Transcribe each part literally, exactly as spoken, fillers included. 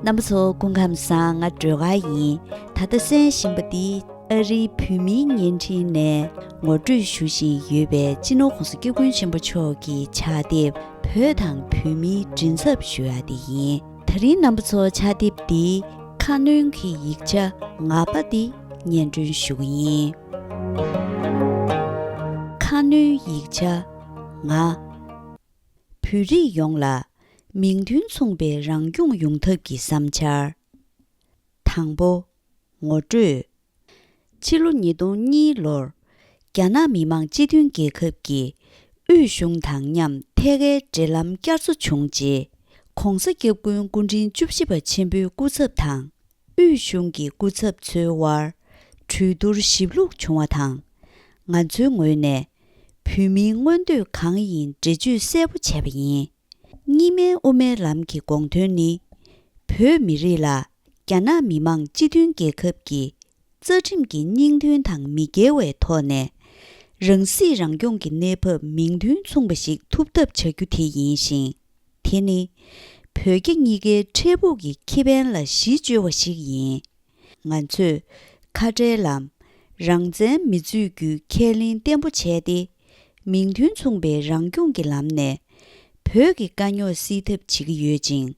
རྣམ་པ་ཚོ་སྐུ་ཁམས་བཟང་། ང་སྒྲོལ་དཀར་ཡིན། ད་ལྟ་གསན་བཞིན་པ་འདི་ཨ་རིའི་བོད་མིའི་བརྙན་འཕྲིན་ནས་ངོ་སྤྲོད་ཞུ་བཞིན་ཡོད་པའི་སྤྱི་ནོར་༸གོང་ས་༸སྐྱབས་མགོན་ཆེན་པོ་མཆོག་གི་ཕྱག་དེབ་བོད་དང་བོད་མིའི་མགྲིན་ཚབ་ཞུ་ཡ་དེ་ཡིན། ད་རིང་རྣམ་པ་ཚོ་ཕྱག་དེབ་འདིའི་ཁ་སྣོན་གྱི་ཡིག་ཆ་ང་པ་འདི་སྙན་སྒྲོན་ཞུ་གི་ཡིན། ཁ་སྣོན་ཡིག་ཆ་ང་། བོད་རིགས་ཡོངས་ལ་མིང་དོན་མཚུངས་པའི་རང་སྐྱོང་ཡོང་ཐབས་ཀྱི་བསམ་འཆར། དང་པོ། ངོ་སྤྲོད། ཕྱི་ལོ་ཉིས་སྟོང་གཉིས་ལོར་རྒྱ་ནག་མི་དམངས་སྤྱི་མཐུན་རྒྱལ་ཁབ་ཀྱི་དབུས་གཞུང་དང་མཉམ་ཐད་ཀའི་འབྲེལ་ལམ་བསྐྱར་གསོ་བྱུང་རྗེས། ༸གོང་ས་༸སྐྱབས་མགོན་སྐུ་ཕྲེང་བཅུ་བཞི་པ་ཆེན་པོའི་སྐུ་ཚབ་དང་། དབུས་གཞུང་གི་སྐུ་ཚབ་ཚོའི་དབར་གྲོས་བསྡུར་ཞིབ་ལྷུག་བྱུང་བ་དང་། ང་ཚོའི་ངོས་ནས་བོད་མིའི་མངོན་འདོད་གང་ཡིན་འགྲེལ་བརྗོད་གསལ་པོ་བྱས་པ་ཡིན། གཉིས་སྨན་དབུ་མའི་ལམ་གྱི་དགོངས་དོན་ནི། བོད་མི་རིགས་ལ་རྒྱ་ནག་མི་དམངས་སྤྱི་མཐུན་རྒྱལ་ཁབ་ཀྱི་རྩ་ཁྲིམས་ཀྱི་སྙིང་དོན་དང་མི་འགལ་བའི་ཐོག་ནས། རང་སྲིད་རང་སྐྱོང་གི་གནས་བབ་མིང་དོན་མཚུངས་པ་ཞིག་ཐུབ་ཐབས་བྱ་རྒྱུ་དེ་ཡིན་ཞིང་། དེ་ནི་བོད་རྒྱ་གཉིས་ཀའི་འཕྲལ་ཕུགས་ཀྱི་ཁེ་ཕན་ལ་གཞི་བཅོལ་བ་ཞིག་ཡིན། ང་ཚོས་ཁ་བྲལ་ལམ། རང་བཙན་མི་རྩོད་རྒྱུའི་ཁས་ལེན་བརྟན་པོ་བྱས་ཏེ། མིང་དོན་མཚུངས་པའི་རང་སྐྱོང་གི་ལམ་ནས་བོད་ཀྱི་དཀའ་རྙོག་སེལ་ཐབས་བྱེད་ཀྱི་ཡོད་ཅིང་།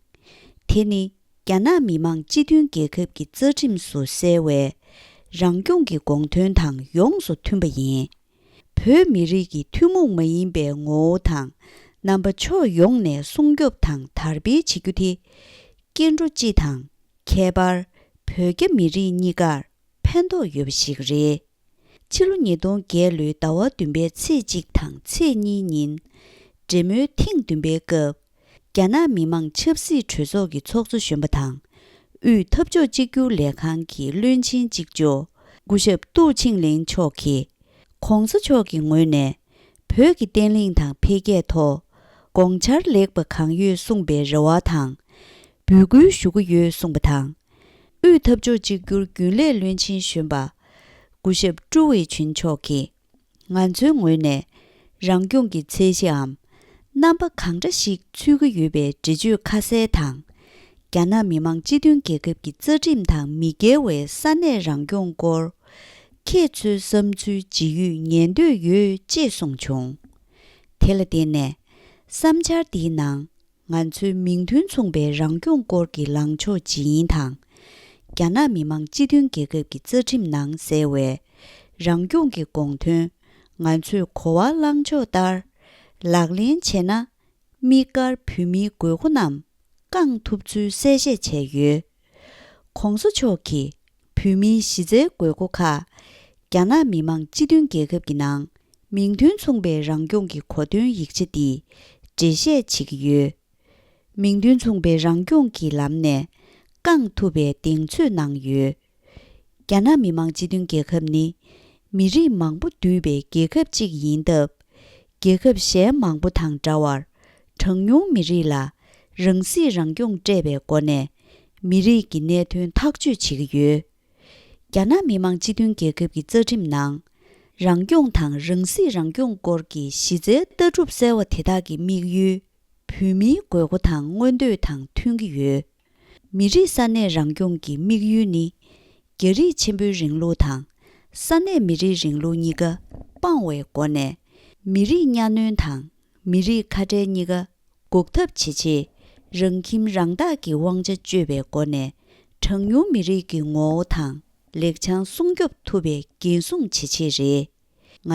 དེ་ནི་རྒྱ་ནག་མི་དམངས་སྤྱི་མཐུན་རྒྱལ་ཁབ་ཀྱི་རྩ་ཁྲིམས་སུ་གསལ་བའི་རང་སྐྱོང་གི་དགོངས་དོན་དང་ཡོངས་སུ་མཐུན་པ་ཡིན། བོད་མི་རིགས་ཀྱི་ཐུན་མོང་མ་ཡིན་པའི་ངོ་བོ་དང་རྣམ་པ་ཕྱོགས་ཡོངས་ནས་སྲུང་སྐྱོབ་དང་དར་སྤེལ་བྱེད་རྒྱུ་དེ། སྐྱེ་འགྲོ་སྤྱི་དང་། ཁྱད་པར་བོད་རྒྱ་མི་རིགས་གཉིས་ཀར་ཕན་ཐོགས་ཡོད་པ་ཞིག་རེད། ཕྱི་ལོ་ཉིས་སྟོང་བརྒྱད་ལོའི་ཟླ་བ་བདུན་པའི་ཚེས་གཅིག་དང་ཚེས་གཉིས་ཉིན། འབྲེལ་མོལ་ཐེངས་བདུན་པའི་སྐབས། རྒྱ་ནག་མི་དམངས་ཆབ་སྲིད་གྲོས་ཚོགས་ཀྱི་ཚོགས་གཙོ་གཞོན་པ་དང་། དབུས་འཐབ་ཕྱོགས་གཅིག་གྱུར་ལས་ཁང་གི་བློན་ཆེན་གཅིག་ལྕོགས་སྐུ་ཞབས་ཏུའུ་ཆིང་ལིན་མཆོག་གིས། ༸གོང་ས་མཆོག་གི་ངོས་ནས་བོད་ཀྱི་བརྟན་ལྷིང་དང་འཕེལ་རྒྱས་ཐོག་དགོངས་འཆར་ལེགས་པ་གང་ཡོད་གསུངས་པའི་རེ་བ་དང་། འབོད་སྐུལ་ཞུ་གི་ཡོད་གསུངས་པ་དང་། དབུས་འཐབ་ཕྱོགས་གཅིག་གྱུར་རྒྱུན་ལས་བློན་ཆེན་གཞོན་པ་སྐུ་ཞབས་ཀྲུའུ་ཝེ་ཆུན་མཆོག་གིས། ང་ཚོའི་ངོས་ནས་རང་སྐྱོང་གི་ཚད་གཞིའམ་རྣམ་པ་གང་འདྲ་ཞིག་འཚོལ་གྱི་ཡོད་པའི་འགྲེལ་བརྗོད་ཁ་གསལ་དང་། རྒྱ་ནག་མི་དམངས་སྤྱི་མཐུན་རྒྱལ་ཁབ་ཀྱི་རྩ་ཁྲིམས་དང་མི་འགལ་བའི་ས་གནས་རང་སྐྱོང་སྐོར། ཁྱེད་ཚོའི་བསམ་ཚུལ་ཇི་ཡོད་ཉན་འདོད་ཡོད་ཅེས་གསུངས་བྱུང་། དེ་ལ་བརྟེན་ནས། བསམ་འཆར་འདིའི་ནང་། ང་ཚོའི་མིང་དོན་མཚུངས་པའི་རང་སྐྱོང་སྐོར་གྱི་ལངས་ཕྱོགས་ཇི་ཡིན་དང་། རྒྱ་ནག་མི་དམངས་སྤྱི་མཐུན་རྒྱལ་ཁབ་ཀྱི་རྩ་ཁྲིམས་ནང་གསལ་བའི་རང་སྐྱོང་གི་དགོངས་དོན། ང་ཚོས་གོ་བ་བླངས་ཕྱོགས་ལྟར་ལག་ལེན་བྱས་ན། དམིགས་བཀར་བོད་མིའི་དགོས་མཁོ་རྣམས་བསྐང་ཐུབ་ཚུལ་གསལ་བཤད་བྱས་ཡོད། ༸གོང་ས་མཆོག་གིས་བོད་མིའི་གཞི་རྩའི་དགོས་མཁོ་ཁག་རྒྱ་ནག་མི་དམངས་སྤྱི་མཐུན་རྒྱལ་ཁབ་ཀྱི་ནང་མིང་དོན་མཚུངས་པའི་རང་སྐྱོང་གི་གོ་སྟོན་ཡིག་ཆ་འདིས་འགྲེལ་བཤད་བྱེད་ཀྱི་ཡོད། མིང་དོན་མཚུངས་པའི་རང་སྐྱོང་གི་ལམ་ནས་བསྐང་ཐུབ་པའི་གདེང་ཚོད་གནང་ཡོད། རྒྱ་ནག་མི་དམངས་སྤྱི་མཐུན་རྒྱལ་ཁབ་ནི་མི་རིགས་མང་པོ་འདུས་པའི་རྒྱལ་ཁབ་ཅིག་ཡིན་སྟབས། རྒྱལ་ཁབ་གཞན་མང་པོ་དང་འདྲ་བར་གྲངས་ཉུང་མི་རིགས་ལ་རང་སྲིད་རང་སྐྱོང་སྤྲད་པའི་སྒོ་ནས་མི་རིགས་ཀྱི་གནད་དོན་ཐག་གཅོད་བྱེད་ཀྱི་ཡོད། རྒྱ་ནག་མི་དམངས་སྤྱི་མཐུན་རྒྱལ་ཁབ་ཀྱི་རྩ་ཁྲིམས་ནང་། རང་སྐྱོང་དང་རང་སྲིད་རང་སྐྱོང་སྐོར་གྱི་གཞི་རྩའི་ལྟ་གྲུབ་གསར་བ་དེ་དག་གི་དམིགས་ཡུལ། བོད་མིའི་དགོས་མཁོ་དང་མངོན་འདོད་དང་མཐུན་གྱི་ཡོད། མི་རིགས་ས་གནས་རང་སྐྱོང་གི་དམིགས་ཡུལ་ནི། རྒྱ་རིགས་ཆེན་པོའི་རིང་ལུགས་དང་། ས་གནས་མི་རིགས་རིང་ལུགས་གཉིས་ཀ་སྤང་བའི་སྒོ་ནས། མི་རིགས་གཉའ་གནོན་དང་། མི་རིགས་ཁ་བྲལ་གཉིས་ཀ་འགོག་ཐབས་བྱེད་ཆེད། རང་ཁྱིམ་རང་བདག་གི་དབང་ཆ་སྤྱོད་པའི་སྒོ་ནས། གྲངས་ཉུང་མི་རིགས་ཀྱི་ངོ་བོ་དང་། ལེགས་བྱང་སྲུང་སྐྱོབ་ཐུབ་པའི་འགན་སྲུང་བྱེད་ཆེད་རེད།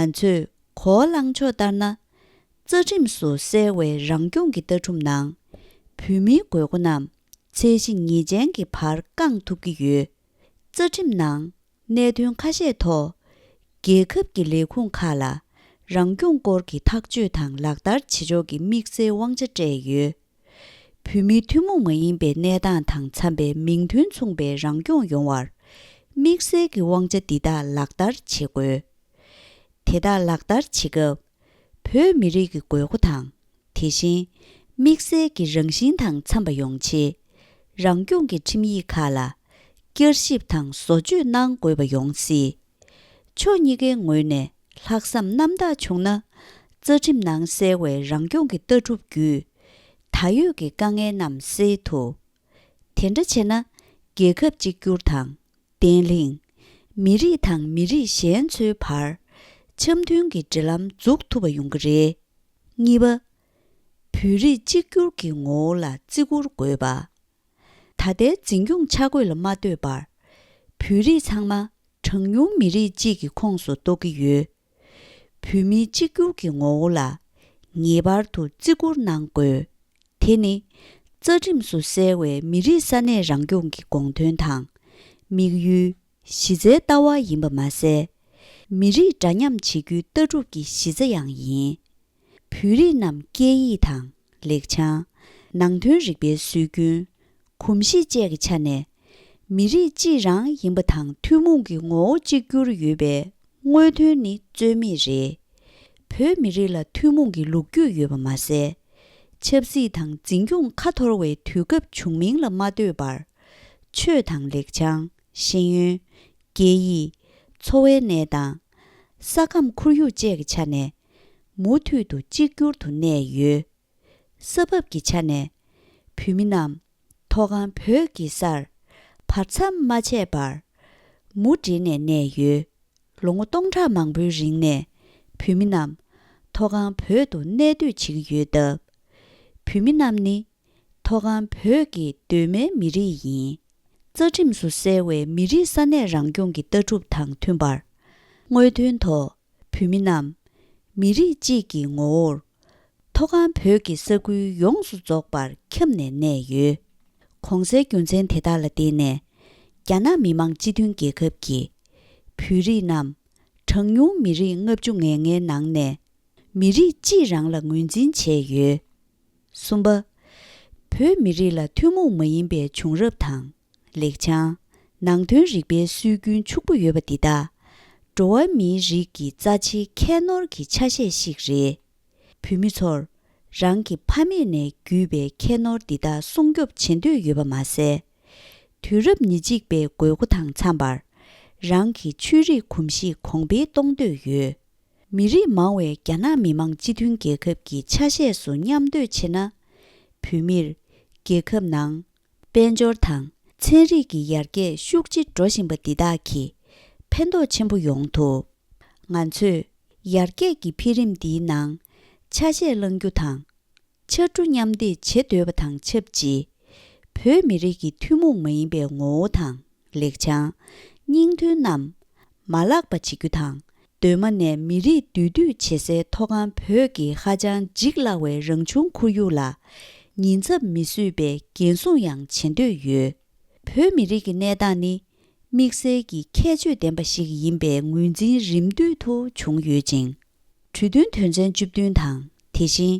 ང་ཚོས་གོ་བ་བླངས་ཕྱོགས་ལྟར་ན། རྩ་ཁྲིམས་སུ་གསལ་བའི་རང་སྐྱོང་གི་ལྟ་གྲུབ་ནང་། བོད་མིའི་དགོས་མཁོ་རྣམས་ཚད་གཞི་ངེས་ཅན་གྱི་བར་བསྐང་ཐུབ་ཀྱི་ཡོད། རྩ་ཁྲིམས་ནང་གནད་དོན་ཁ་ཤས་ཐོག་རྒྱལ་ཁབ་ཀྱི་ལས་ཁུངས་ཁག་ལ་རང་སྐྱོང་སྐོར་གྱི་ཐག་གཅོད་དང་ལག་བསྟར་བྱེད་ཕྱོགས་ཀྱི་དམིགས་བསལ་དབང་ཆ་སྤྲད་ཡོད། བོད་མིའི་ཐུན་མོང་མ་ཡིན་པའི་གནས་སྟངས་དང་འཚམ་པའི་མིང་དོན་མཚུངས་པའི་རང་སྐྱོང་ཡོང་བར། དམིགས་བསལ་གྱི་དབང་ཆ་འདི་དག་ལག་བསྟར་བྱེད་དགོས། དེ་དག་ལག་བསྟར་བྱེད་སྐབས། བོད་མི་རིགས་ཀྱི་དགོས་མཁོ་དང་། དེ་བཞིན། དམིགས་བསལ་གྱི་རང་བཞིན་དང་འཚམ་པ་ཡོང་ཆེད། རང་སྐྱོང་གི་ཁྲིམས་ཡིག་ཁག་ལ། བསྐྱར་ཞིབ་དང་བཟོ་བཅོས་གནང་དགོས་པ་ཡོང་སྲིད། ཕྱོགས་གཉིས་ཀའི་ངོས་ནས་ལྷག་བསམ་རྣམ་དག་བྱུང་ན། རྩ་ཁྲིམས་ནང་གསལ་བའི་རང་སྐྱོང་གི་ལྟ་གྲུབ་བརྒྱུད། ད་ཡོད་ཀྱི་དཀའ་ངལ་རྣམས་སེལ་ཐུབ། དེ་འདྲ་བྱས་ན། རྒྱལ་ཁབ་གཅིག་གྱུར་དང་། བརྟན་ལྷིང་། མི་རིགས་དང་མི་རིགས་གཞན་ཚོའི་བར་འཆམ་མཐུན་གྱི་འབྲེལ་ལམ་འཛུགས་ཐུབ་པ་ཡོང་གི་རེད། གཉིས་པ། བོད་རིགས་གཅིག་གྱུར་གྱི་ངོ་བོ་ལ་བརྩི་བཀུར་དགོས་པ། ད་ལྟའི་འཛིན་སྐྱོང་ཆ་བགོས་ལ་མ་ལྟོས་པར། བོད་རིགས་ཚང་མ་གྲངས་ཉུང་མི་རིགས་གཅིག་གི་ཁོངས་སུ་གཏོགས་ཀྱི་ཡོད། བོད་མིའི་གཅིག་གྱུར་གྱི་ངོ་བོ་ལ་ངེས་པར་དུ་བརྩི་བཀུར་གནང་དགོས། དེ་ནི་རྩ་ཁྲིམས་སུ་གསལ་བའི་མི་རིགས་ས་གནས་རང་སྐྱོང་གི་དགོངས་དོན་དང་། དམིགས་ཡུལ། གཞི་རྩའི་ལྟ་བ་ཡིན་པ་མ་ཟད། མི་རིགས་འདྲ་མཉམ་བྱེད་རྒྱུའི་ལྟ་གྲུབ་ཀྱི་གཞི་རྩ་ཡང་ཡིན། བོད་རིགས་རྣམས་སྐད་ཡིག་དང་། ལེགས་བྱང་། ནང་དོན་རིག་པའི་སྲོལ་རྒྱུན། གོམས་གཤིས་བཅས་ཀྱི་ཆ་ནས། མི་རིགས་གཅིག་རང་ཡིན་པ་དང་ཐུན་མོང་གི་ངོ་བོ་གཅིག་གྱུར་ཡོད་པའི་དངོས་དོན་ནི་རྩོད་མེད་རེད། བོད་མི་རིགས་ལ་ཐུན་མོང་གི་ལོ་རྒྱུས་ཡོད་པ་མ་ཟད། ཆབ་སྲིད་དང་འཛིན་སྐྱོང་ཁ་འཐོར་བའི་དུས་སྐབས་བྱུང་མིན་ལ་མ་ལྟོས་པར། ཆོས་དང་ལེགས་བྱང་། ཤེས་ཡོན། སྐད་ཡིག་འཚོ་བའི་གནས་སྟངས། ས་ཁམས་ཁོར་ཡུག་བཅས་ཀྱི་ཆ་ནས། མུ་མཐུད་དུ་གཅིག་གྱུར་དུ་གནས་ཡོད། ས་བབ་ཀྱི་ཆ་ནས། བོད་མི་རྣམས་མཐོ་སྒང་བོད་ཀྱི་སར་བར་མཚམས་མ་ཆད་པར་མུ་འབྲེལ་ནས་གནས་ཡོད། ལོ་ངོ་སྟོང་ཕྲག་མང་པོའི་རིང་ནས་བོད་མི་རྣམས་མཐོ་སྒང་བོད་དུ་གནས་སྡོད་བྱེད་ཀྱི་ཡོད་སྟབས། བོད་མི་རྣམས་ནི་མཐོ་སྒང་བོད་ཀྱི་གདོད་མའི་མི་རིགས་ཡིན། རྩ་ཁྲིམས་སུ་གསལ་བའི་མི་རིགས་ས་གནས་རང་སྐྱོང་གི་ལྟ་གྲུབ་དང་མཐུན་པར། དངོས་དོན་ཐོག་བོད་མི་རྣམས་མི་རིགས་གཅིག་གི་ངོ་བོར་མཐོ་སྒང་བོད་ཀྱི་ས་ཁུལ་ཡོངས་སུ་རྫོགས་པར་ཁྱབ་ནས་གནས་ཡོད། གོང་གསལ་རྒྱུ་མཚན་དེ་དག་ལ་བརྟེན་ནས། རྒྱ་ནག་མི་དམངས་སྤྱི་མཐུན་རྒྱལ་ཁབ་ཀྱིས་བོད་རིགས་རྣམས་གྲངས་ཉུང་མི་རིགས་ལྔ་བཅུ་ང་ལྔའི་ནང་ནས་མི་རིགས་གཅིག་རང་ལ་ངོས་འཛིན་བྱས་ཡོད། གསུམ་པ། བོད་མི་རིགས་ལ་ཐུན་མོང་མ་ཡིན་པའི་བྱུང་རབས་དང་། ལེགས་བྱང་། ནང་དོན་རིག་པའི་སྲོལ་རྒྱུན་ཕྱུག་པོ་ཡོད་པ་འདི་དག་འགྲོ་བ་མིའི་རིགས་ཀྱི་རྩ་ཆེའི་ཁྱད་ནོར་གྱི་ཆ་ཤས་ཤིག་རེད། བོད་མི་ཚོར་རང་གི་ཕ་མེས་ནས་བརྒྱུད་པའི་ཁྱད་ནོར་འདི་དག་སྲུང་སྐྱོབ་བྱེད་འདོད་ཡོད་པ་མ་ཟད། དུས་རབས་ཉེར་གཅིག་པའི་དགོས་མཁོ་དང་འཚམ་པར་རང་གི་ཆོས་རིག་གོམས་གཤིས་གོང་འཕེལ་གཏོང་འདོད་ཡོད། མི་རིགས་མང་བའི་རྒྱ་ནག་མི་དམངས་སྤྱི་མཐུན་རྒྱལ་ཁབ་ཀྱི་ཆ་ཤས་སུ་མཉམ་སྡོད་བྱེད་ན། བོད་མིར་རྒྱལ་ཁབ་ནང་དཔལ་འབྱོར་དང་ཚན་རིག་གི་ཡར་རྒྱས་ཤུགས་ཆེ་འགྲོ་བཞིན་པ་འདི་དག་གིས་ཕན་ཐོགས་ཆེན་པོ་ཡོང་ཐུབ། ང་ཚོས་ཡར་རྒྱས་ཀྱི་འཕེལ་རིམ་འདིའི་ནང་ཆ་ཤས་བླང་རྒྱུ་དང་། ཕྱར་གྲུ་མཉམ་འདེགས་བྱེད་འདོད་པ་དང་ཆབས་ཅིག་བོད་མི་རིགས་ཀྱི་ཐུན་མོང་མ་ཡིན་པའི་ངོ་བོ་དང་། ལེགས་བྱང་། སྙིང་དོན་རྣམས་མ་བརླག་པ་བྱེད་རྒྱུ་དང་། གདོད་མ་ནས་མི་རིགས་འདུས་སྡོད་བྱེད་སའི་མཐོ་སྒང་བོད་ཀྱི་ཧ་ཅང་འཇིག་སླ་བའི་རང་བྱུང་ཁོར་ཡུག་ལ་ཉེན་ཚབས་མི་བཟོས་པའི་འགན་སྲུང་ཡང་བྱེད་འདོད་ཡོད། བོད་མི་རིགས་ཀྱི་གནས་སྟངས་ནི་དམིགས་བསལ་གྱི་ཁྱད་ཆོས་ལྡན་པ་ཞིག་ཡིན་པའི་ངོས་འཛིན་རིམ་བསྟུད་དུ་བྱུང་ཡོད་ཅིང་། གྲོས་མཐུན་དོན་ཚན་བཅུ་བདུན་དང་། དེ་བཞིན་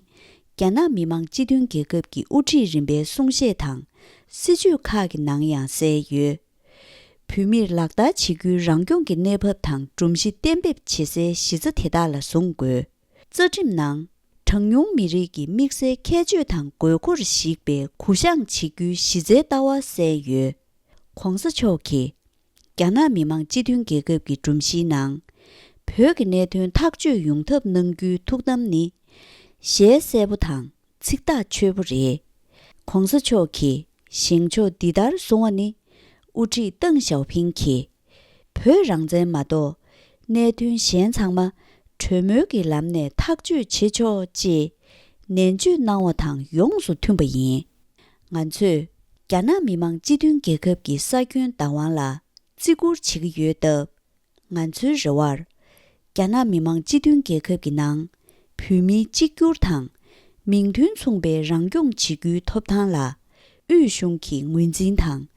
རྒྱ་ནག་མི་དམངས་སྤྱི་མཐུན་རྒྱལ་ཁབ་ཀྱི་དབུ་ཁྲིད་རིམ་པའི་གསུང་བཤད་དང་སྲིད་བྱུས་ཁག་གི་ནང་ཡང་གསལ་ཡོད། བོད་མིར་ལག་བསྟར་བྱེད་རྒྱུའི་རང་སྐྱོང་གི་གནས་བབ་དང་སྒྲོམ་གཞི་གཏན་འབེབས་བྱེད་སའི་གཞི་རྩ་དེ་དག་ལ་བཟུང་དགོས། རྩ་ཁྲིམས་ནང་གྲངས་ཉུང་མི་རིགས་ཀྱི་དམིགས་བསལ་ཁྱད་ཆོས་དང་དགོས་མཁོར་གཞིགས་པའི་གུ་བཤངས་བྱེད་རྒྱུའི་གཞི་རྩའི་ལྟ་བ་གསལ་ཡོད། ༸གོང་ས་མཆོག་གིས་རྒྱ་ནག་མི་དམངས་སྤྱི་མཐུན་རྒྱལ་ཁབ་ཀྱི་སྒྲོམ་གཞིའི་ནང་བོད་ཀྱི་གནད་དོན་ཐག་གཅོད་ཡོང་ཐབས་གནང་རྒྱུའི་ཐུགས་དམ་ནི་ཞལ་གསལ་པོ་དང་། ཚིག་ཐག་ཆོད་པོ་རེད། ༸གོང་ས་མཆོག་གིས་བཞེངས་ཕྱོགས་འདི་ལྟར་བཟུང་བ་ནི། དབུ་ཁྲིད་ཏེང་ཞའོ་ཕིང་གིས་བོད་རང་བཙན་མ་གཏོགས་གནད་དོན་གཞན་ཚང་མ་གྲོས་མོལ་གྱི་ལམ་ནས་ཐག་གཅོད་བྱེད་ཆོག་ཅེས་ནན་བརྗོད་གནང་བ་དང་ཡོངས་སུ་མཐུན་པ་ཡིན། ང་ཚོས་རྒྱ་ནག་མི་དམངས་སྤྱི་མཐུན་རྒྱལ་ཁབ་ཀྱི་ས་ཁྱོན་བདག་དབང་ལ་བརྩི་བཀུར་བྱེད་ཀྱི་ཡོད་སྟབས། ང་ཚོའི་རེ་བར། རྒྱ་ནག་མི་དམངས་སྤྱི་མཐུན་རྒྱལ་ཁབ་ཀྱི་ནང་བོད་མིའི་གཅིག་གྱུར་དང་། མིང་དོན་མཚུངས་པའི་རང་སྐྱོང་བྱེད་རྒྱུའི་ཐོབ་ཐང་ལ། དབུས་གཞུང་གིས་ངོས་འཛིན་དང་།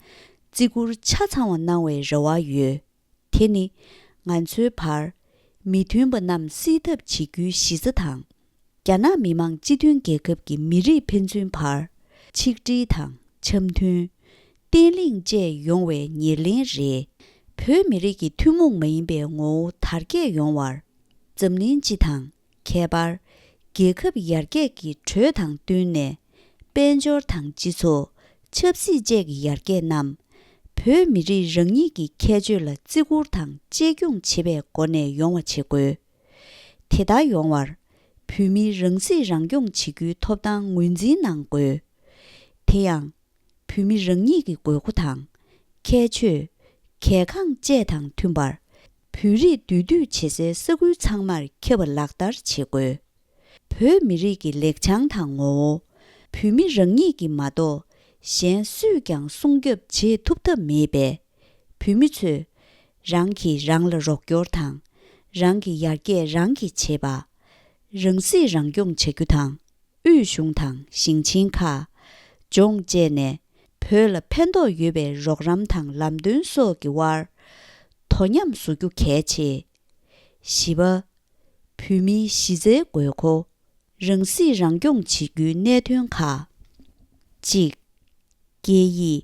བརྩི་བཀུར་ཆ་ཚང་བ་གནང་བའི་རེ་བ་ཡོད། དེ་ནི་ང་ཚོའི་བར་མི་མཐུན་པ་རྣམས་སེལ་ཐབས་བྱེད་རྒྱུའི་གཞི་རྩ་དང་། རྒྱ་ནག་མི་དམངས་སྤྱི་མཐུན་རྒྱལ་ཁབ་ཀྱི་མི་རིགས་ཕན་ཚུན་བར་ཆིག་སྒྲིལ་དང་འཆམ་མཐུན། བརྟན་ལྷིང་བཅས་ཡོང་བའི་ཉེར་ལེན་རེད། བོད་མི་རིགས་ཀྱི་ཐུན་མོང་མ་ཡིན་པའི་ངོ་བོ་དར་རྒྱས་ཡོང་བར། འཛམ་གླིང་སྤྱི་དང་ཁྱད་པར་རྒྱལ་ཁབ་ཡར་རྒྱས་ཀྱི་འགྲོས་དང་བསྟུན་ནས། དཔལ་འབྱོར་དང་སྤྱི་ཚོགས། ཆབ་སྲིད་བཅས་ཀྱི་ཡར་རྒྱས་རྣམས་བོད་མི་རིགས་རང་ཉིད་ཀྱི་ཁྱད་ཆོས་ལ་བརྩི་བཀུར་དང་གཅེས་སྐྱོང་བྱེད་པའི་སྒོ་ནས་ཡོང་བ་བྱེད་དགོས། དེ་ལྟར་ཡོང་བར་བོད་མིའི་རང་སྲིད་རང་སྐྱོང་བྱེད་རྒྱུའི་ཐོབ་ཐང་ངོས་འཛིན་གནང་དགོས། དེ་ཡང་། བོད་མི་རང་ཉིད་ཀྱི་དགོས་མཁོ་དང་། ཁྱད་ཆོས། གལ་འགངས་བཅས་དང་མཐུན་པར། བོད་རིགས་འདུས་སྡོད་བྱེད་སའི་ས་ཁུལ་ཚང་མར་ཁྱབ་པ་ལག་བསྟར་བྱེད་དགོས། བོད་མི་རིགས་ཀྱི་ལེགས་བྱང་དང་ངོ་བོ། བོད་མི་རང་ཉིད་ཀྱིས་མ་གཏོགས་གཞན་སུས་ཀྱང་སྲུང་སྐྱོབ་བྱེད་ཐུབ་ཐབས་མེད་པས། བོད་མི་ཚོས་རང་གིས་རང་ལ་རོགས་སྐྱོར་དང་། རང་གི་ཡར་རྒྱས་རང་གིས་བྱེད་པ། རང་སྲིད་རང་སྐྱོང་བྱ་རྒྱུ་དང་། དབུས་གཞུང་དང་ཞིང་ཆེན་ཁག་ལྗོངས་བཅས་ནས་བོད་ལ་ཕན་ཐོགས་ཡོད་པའི་རོགས་རམ་དང་ལམ་སྟོན་སོགས་ཀྱི་དབར་དོ་མཉམ་བཟོ་རྒྱུ་གལ་ཆེ། བཞི་པ། བོད་མིའི་གཞི་རྩའི་དགོས་མཁོ། རང་སྲིད་རང་སྐྱོང་བྱེད་རྒྱུའི་གནད་དོན་ཁག་གཅིག་སྐད་ཡིག་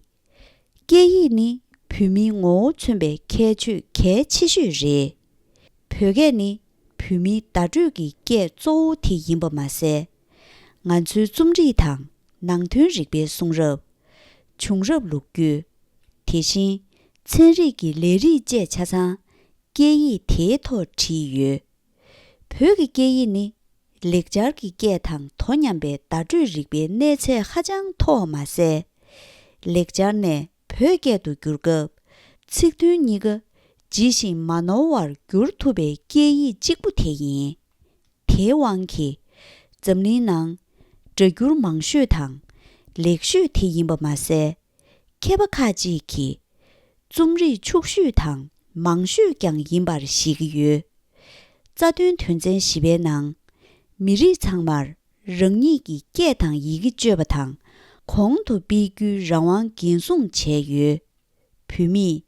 སྐད་ཡིག་ནི་བོད་མིའི་ངོ་བོ་མཚོན་པའི་ཁྱད་ཆོས་གལ་ཆེ་ཤོས་རེད། བོད་སྐད་ནི་བོད་མིའི་བརྡ་སྤྲོད་ཀྱི་སྐད་གཙོ་བོ་དེ་ཡིན་པ་མ་ཟད། ང་ཚོའི་རྩོམ་རིག་དང་ནང་དོན་རིག་པའི་གསུང་རབ། བྱུང་རབས་ལོ་རྒྱུས། དེ་བཞིན་ཚན་རིག་གི་ལས་རིགས་བཅས་ཆ་ཚང་སྐད་ཡིག་དེའི་ཐོག་བྲིས་ཡོད། བོད་ཀྱི་སྐད་ཡིག་ནི་ལེགས་སྦྱར་གྱི་སྐད་དང་དོ་མཉམ་པའི་བརྡ་སྤྲོད་རིག་པའི་གནས་ཚད་ཧ་ཅང་མཐོ་བ་མ་ཟད། ལེགས་སྦྱར་ནས་བོད་སྐད་དུ་བསྒྱུར་སྐབས། ཚིག་དོན་གཉིས་ཀ་ཇི་བཞིན་མ་ནོར་བར་བསྒྱུར་ཐུབ་པའི་སྐད་ཡིག་གཅིག་པུ་དེ་ཡིན། དེའི་དབང་གིས། འཛམ་གླིང་ནང་སྒྲ་སྒྱུར་མང་ཤོས་དང་ལེགས་ཤོས་དེ་ཡིན་པ་མ་ཟད། མཁས་པ་ཁག་ཅིག་གིས་རྩོམ་རིག་ཕྱུག་ཤོས་དང་མང་ཤོས་ཀྱང་ཡིན་པར་བཞེད་ཀྱི་ཡོད། རྩ་དོན་དོན་ཚན་བཞི་པའི་ནང་། མི་རིགས་ཚང་མར་རང་ཉིད་ཀྱི་སྐད་དང་ཡི་གེ་སྤྱོད་པ་དང་གོང་དུ་སྤེལ་རྒྱུའི་རང་དབང་འགན་སྲུང་བྱས་ཡོད། བོད་མིས་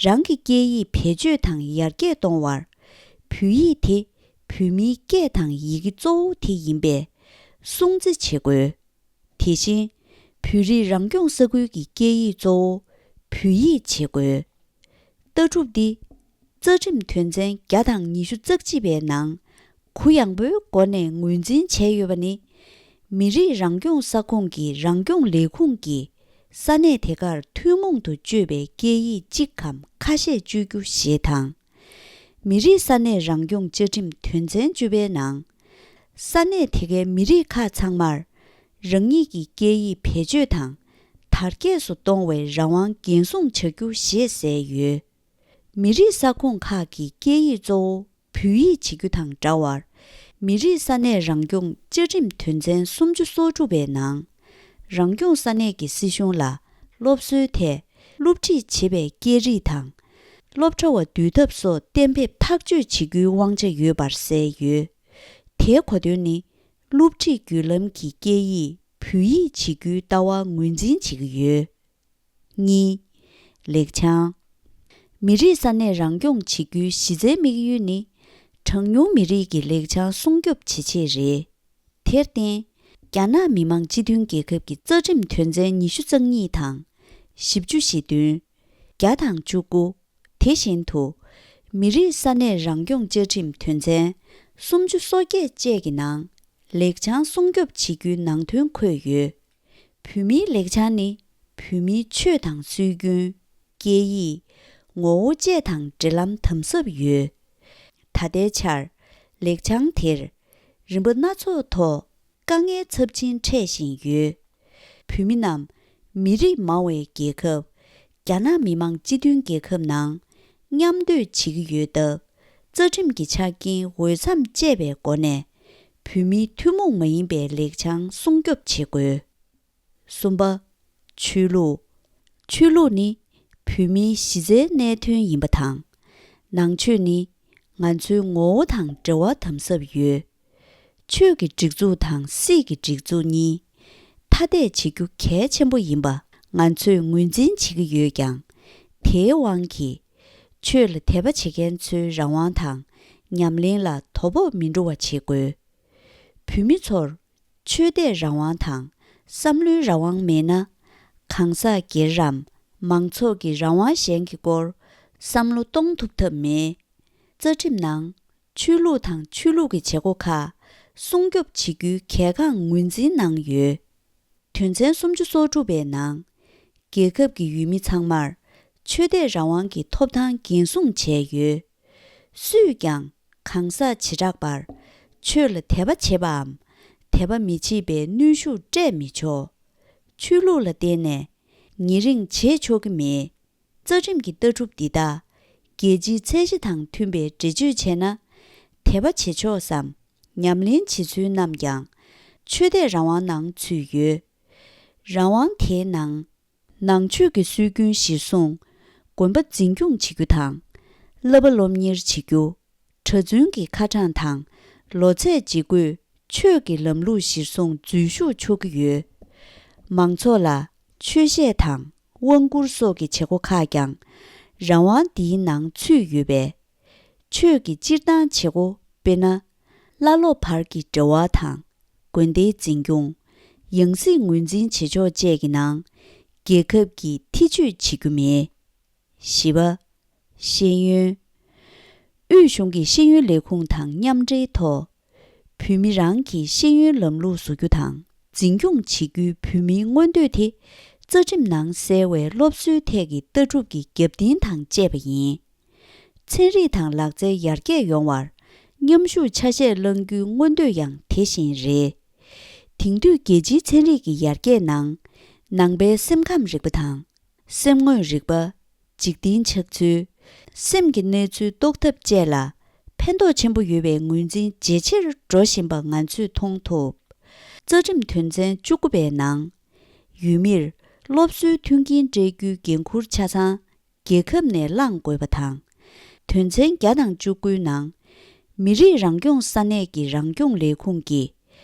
རང་གི་སྐད་ཡིག་བེད་སྤྱོད་དང་ཡར་རྒྱས་གཏོང་བར། བོད་ཡིག་དེ་བོད་མིའི་སྐད་དང་ཡི་གེ་གཙོ་བོ་དེ་ཡིན་པས་སྲུང་བརྩི་བྱེད་དགོས། དེ་བཞིན། བོད་རིགས་རང་སྐྱོང་ས་ཁུལ་གྱི་སྐད་ཡིག་གཙོ་བོ་བོད་ཡིག་བྱེད་དགོས། ལྟ་གྲུབ་འདི། རྩ་ཁྲིམས་དོན་ཚན་བརྒྱ་དང་ཉི་ཤུ་རྩ་གཅིག་པའི་ནང་། གུ་ཡངས་པོའི་སྒོ་ནས་ངོས་འཛིན་བྱས་ཡོད་པ་ནི། མི་རིགས་རང་སྐྱོང་ས་ཁོངས་ཀྱི་རང་སྐྱོང་ལས་ཁུངས་ཀྱིས་ས་གནས་དེ་གར་ཐུན་མོང་དུ་སྤྱོད་པའི་སྐད་ཡིག་གཅིག་གམ་ཁ་ཤས་སྤྱོད་རྒྱུ་ཞེས་དང་། མི་རིགས་ས་གནས་རང་སྐྱོང་བཅའ་ཁྲིམས་དོན་ཚན་བཅུ་པའི་ནང་། ས་གནས་དེ་གའི་མི་རིགས་ཁག་ཚང་མར་རང་ཉིད་ཀྱི་སྐད་ཡིག་བེད་སྤྱོད་དང་དར་རྒྱས་སུ་གཏོང་བའི་རང་དབང་འགན་སྲུང་བྱ་རྒྱུ་ཞེས་གསལ་ཡོད། མི་རིགས་ས་ཁོངས་ཁག་གི་སྐད་ཡིག་གཙོ་བོ་བོད་ཡིག་བྱེད་རྒྱུ་དང་འདྲ་བར། མི་རིགས་ས་གནས་རང་སྐྱོང་བཅའ་ཁྲིམས་དོན་ཚན་སུམ་ཅུ་སོ་དྲུག་པའི་ནང་། རང་སྐྱོང་ས་གནས་ཀྱི་སྲིད་གཞུང་ལ་སློབ་གསོའི་ཐད་སློབ་ཁྲིད་བྱེད་པའི་སྐད་རིགས་དང་། སློབ་གྲྭ་བ་འདུས་ཐབས་སོགས་གཏན་འབེབས་ཐག་གཅོད་བྱེད་རྒྱུའི་དབང་ཆ་ཡོད་པར་གསལ་ཡོད། དེའི་གོ་དོན་ནི། སློབ་ཁྲིད་བརྒྱུད་ལམ་གྱི་སྐད་ཡིག་བོད་ཡིག་བྱེད་རྒྱུའི་ལྟ་བ་ངོས་འཛིན་བྱེད་ཀྱི་ཡོད། གཉིས། ལེགས་བྱང་། མི་རིགས་ས་གནས་རང་སྐྱོང་བྱེད་རྒྱུའི་གཞི་རྩའི་དམིགས་ཡུལ་ནི། གྲངས་ཉུང་མི་རིགས་ཀྱི་ལེགས་བྱང་སྲུང་སྐྱོབ་བྱེད་ཆེད་རེད། དེར་བརྟེན། རྒྱ་ནག་མི་དམངས་སྤྱི་མཐུན་རྒྱལ་ཁབ་ཀྱི་རྩ་ཁྲིམས་དོན་ཚན་ཉི་ཤུ་རྩ་གཉིས་དང་། བཞི་བཅུ་ཞེ་བདུན། བརྒྱ་དང་བཅུ་དགུ། དེ་བཞིན་དུ། མི་རིགས་ས་གནས་རང་སྐྱོང་བཅའ་ཁྲིམས་དོན་ཚན་སུམ་ཅུ་སོ་བརྒྱད་བཅས་ཀྱི་ནང་། ལེགས་བྱང་སྲུང་སྐྱོབ་བྱེད་རྒྱུའི་ནང་དོན་འཁོད་ཡོད། བོད་མིའི་ལེགས་བྱང་ནི། བོད་མིའི་ཆོས་དང་སྲོལ་རྒྱུན། སྐད་ཡིག་ངོ་བོ་བཅས་དང་འབྲེལ་ལམ་དམ་ཟབ་ཡོད། ད་ལྟའི་ཆར། ལེགས་བྱང་དེར། རིམ་པ་སྣ་ཚོགས་ཐོག་དཀའ་ངལ་ཚབས་ཆེན་འཕྲད་བཞིན་ཡོད། བོད་མི་རྣམས་མི་རིགས་མང་བའི་རྒྱལ་ཁབ། རྒྱ་ནག་མི་དམངས་སྤྱི་མཐུན་རྒྱལ་ཁབ་ནང་མཉམ་སྡོད་བྱེད་ཀྱི་ཡོད་སྟབས། རྩ་ཁྲིམས་ཀྱི་ཆ་རྐྱེན་འོས་འཚམ་བཅས་པའི་སྒོ་ནས། བོད་མིའི་ཐུན་མོང་མ་ཡིན་པའི་ལེགས་བྱང་སྲུང་སྐྱོབ་བྱེད་དགོས། གསུམ་པ། ཆོས་ལུགས། ཆོས་ལུགས་ནི་བོད་མིའི་གཞི་རྩའི་གནད་དོན་ཡིན་པ་དང་། ནང་ཆོས་ནི་ང་ཚོའི་ངོ་བོ་དང་འབྲེལ་བ་དམ་ཟབ་ཡོད། ཆོས་ཀྱི་སྒྲིག་འཛུགས་དང་སྲིད་ཀྱི་སྒྲིག་འཛུགས་གཉིས་ཐ་དད་བྱེད་རྒྱུ་གལ་ཆེན་པོ་ཡིན་པ་ང་ཚོས་ངོས་འཛིན་བྱེད་ཀྱི་ཡོད་ཀྱང་། དེའི་དབང་གིས་ཆོས་ལ་དད་པ་བྱེད་མཁན་ཚོའི་རང་དབང་དང་ཉམས་ལེན་ལ་དོ་ཕོག་མི་འགྲོ་བ་བྱེད་དགོས། བོད་མི་ཚོར་ཆོས་དད་རང་དབང་དང་བསམ་བློའི་རང་དབང་མེད་ན། གང་ཟག་སྒེར་རམ་མང་ཚོགས་ཀྱི་རང་དབང་གཞན་གྱི་སྐོར་བསམ་བློ་གཏོང་ཐུབ་ཐབས་མེད། རྩ་ཁྲིམས་ནང་ཆོས་ལུགས་དང་ཆོས་ལུགས་ཀྱི་བྱེད་སྒོ་ཁག་སྲུང་སྐྱོབ་བྱེད་རྒྱུའི་གལ་འགངས་ངོས་འཛིན་གནང་ཡོད། དོན་ཚན་སུམ་ཅུ་སོ་དྲུག་པའི་ནང་། རྒྱལ་ཁབ་ཀྱི་ཡུལ་མི་ཚང་མར་ཆོས་དད་རང་དབང་གི་ཐོབ་ཐང་འགན་སྲུང་བྱས་ཡོད། སུས་ཀྱང་གང་ཟག་བྱེ་བྲག་པར་ཆོས་ལ་དད་པ་བྱེད་པའམ་དད་པ་མི་བྱེད་པའི་གནོན་ཤུགས་སྤྲད་མི་ཆོག་ཆོས་ལུགས་ལ་བརྟེན་ནས་ ཉེ་རིང་བྱེད་ཆོག་གི་མེད། རྩ་ཁྲིམས་ཀྱི་ལྟ་གྲུབ་འདི་དག་རྒྱལ་སྤྱིའི་ཚད་གཞི་དང་མཐུན་པའི་འགྲེལ་བརྗོད་བྱས་ན། དད་པ་བྱེད་ཕྱོགས་སམ་ཉམས་ལེན་བྱེད་ཚུལ་རྣམས་ཀྱང་ཆོས་དད་རང་དབང་ནང་ཚུད་ཡོད། རང་དབང་དེའི་ནང་། ནང་ཆོས་ཀྱི་སྲོལ་རྒྱུན་གཞིར་བཟུང་དགོན་པ་འཛིན་སྐྱོང་བྱེད་རྒྱུ་དང་། བསླབ་པ་སློབ་གཉེར་བྱེད་རྒྱུ། གྲྭ་བཙུན་གྱི་ཁ་གྲངས་དང་ལོ་ཚད་ཇི་དགོས་ཆོས་ཀྱི་ལམ་ལུགས་གཞིར་བཟུང་འཛུལ་ཞུགས་ཆོག་གི་ཡོད། མང་ཚོགས་ལ་ཆོས་བཤད་དང་དབང་བསྐུར་སོགས་ཀྱི་བྱེད་སྒོ་ཁག་ཀྱང་རང་དབང་འདིའི་ནང་ཚུད་ཡོད་པས། ཆོས་ཀྱི་སྤྱིར་བཏང་བྱེད་སྒོ་དཔེར་ན། བླ་སློབ་བར་གྱི་འབྲེལ་བ་དང་། དགོན་སྡེའི་འཛིན་སྐྱོང་། ཡང་སྲིད་ངོས་འཛིན་བྱེད་ཕྱོགས་བཅས་ཀྱི་ནང་རྒྱལ་ཁབ་ཀྱིས་ཐེ་བྱུས་བྱེད་རྒྱུ་མེད། བཞི་པ། ཤེས་ཡོན། དབུས་གཞུང་གི་ཤེས་ཡོན་ལས་ཁུངས་དང་མཉམ་འབྲེལ་ཐོག་བོད་མི་རང་གི་ཤེས་ཡོན་ལམ་ལུགས་བཟོ་རྒྱུ་དང་འཛིན་སྐྱོང་བྱེད་རྒྱུའི་བོད་མིའི་མངོན་འདོད་དེ་རྩ་ཁྲིམས་ནང་གསལ་བའི་སློབ་གསོའི་ཐད་ཀྱི་ལྟ་གྲུབ་ཀྱི་རྒྱབ་རྟེན་དང་བཅས་པ་ཡིན། ཚན་རིག་དང་ལག་རྩལ་ཡར་རྒྱས་ཡོང་བར་མཉམ་ཞུགས་ཆ་ཤས་བླང་རྒྱུའི་མངོན་འདོད་ཡང་དེ་བཞིན་རེད། དེང་དུས་རྒྱལ་སྤྱིའི་ཚན་རིག་གི་ཡར་རྒྱས་ནང་། ནང་པའི་སེམས་ཁམས་རིག་པ་དང་། སེམས་ངོས་རིག་པ། འཇིག་རྟེན་ཆགས་ཚུལ། སེམས་ཀྱི་གནས་ཚུལ་རྟོགས་ཐབས་བཅས་ལ་ཕན་ཐོགས་ཆེན་པོ་ཡོད་པའི་ངོས་འཛིན་ཇེ་ཆེར་འགྲོ་བཞིན་པ་ང་ཚོས་མཐོང་ཐུབ། རྩ་ཁྲིམས་དོན་ཚན་བཅུ་དགུ་པའི་ནང་། ཡུལ་མིར་སློབ་གསོའི་མཐུན་རྐྱེན་སྤྲད་རྒྱུའི་འགན་འཁུར་ཆ་ཚང་རྒྱལ་ཁབ་ནས་བླང་དགོས་པ་དང་། དོན་ཚན་བརྒྱ་དང་བཅུ་དགུའི་ནང་། མི་རིགས་རང་སྐྱོང་ས་གནས་ཀྱི་རང་སྐྱོང་ལས་ཁུངས་ཀྱིས་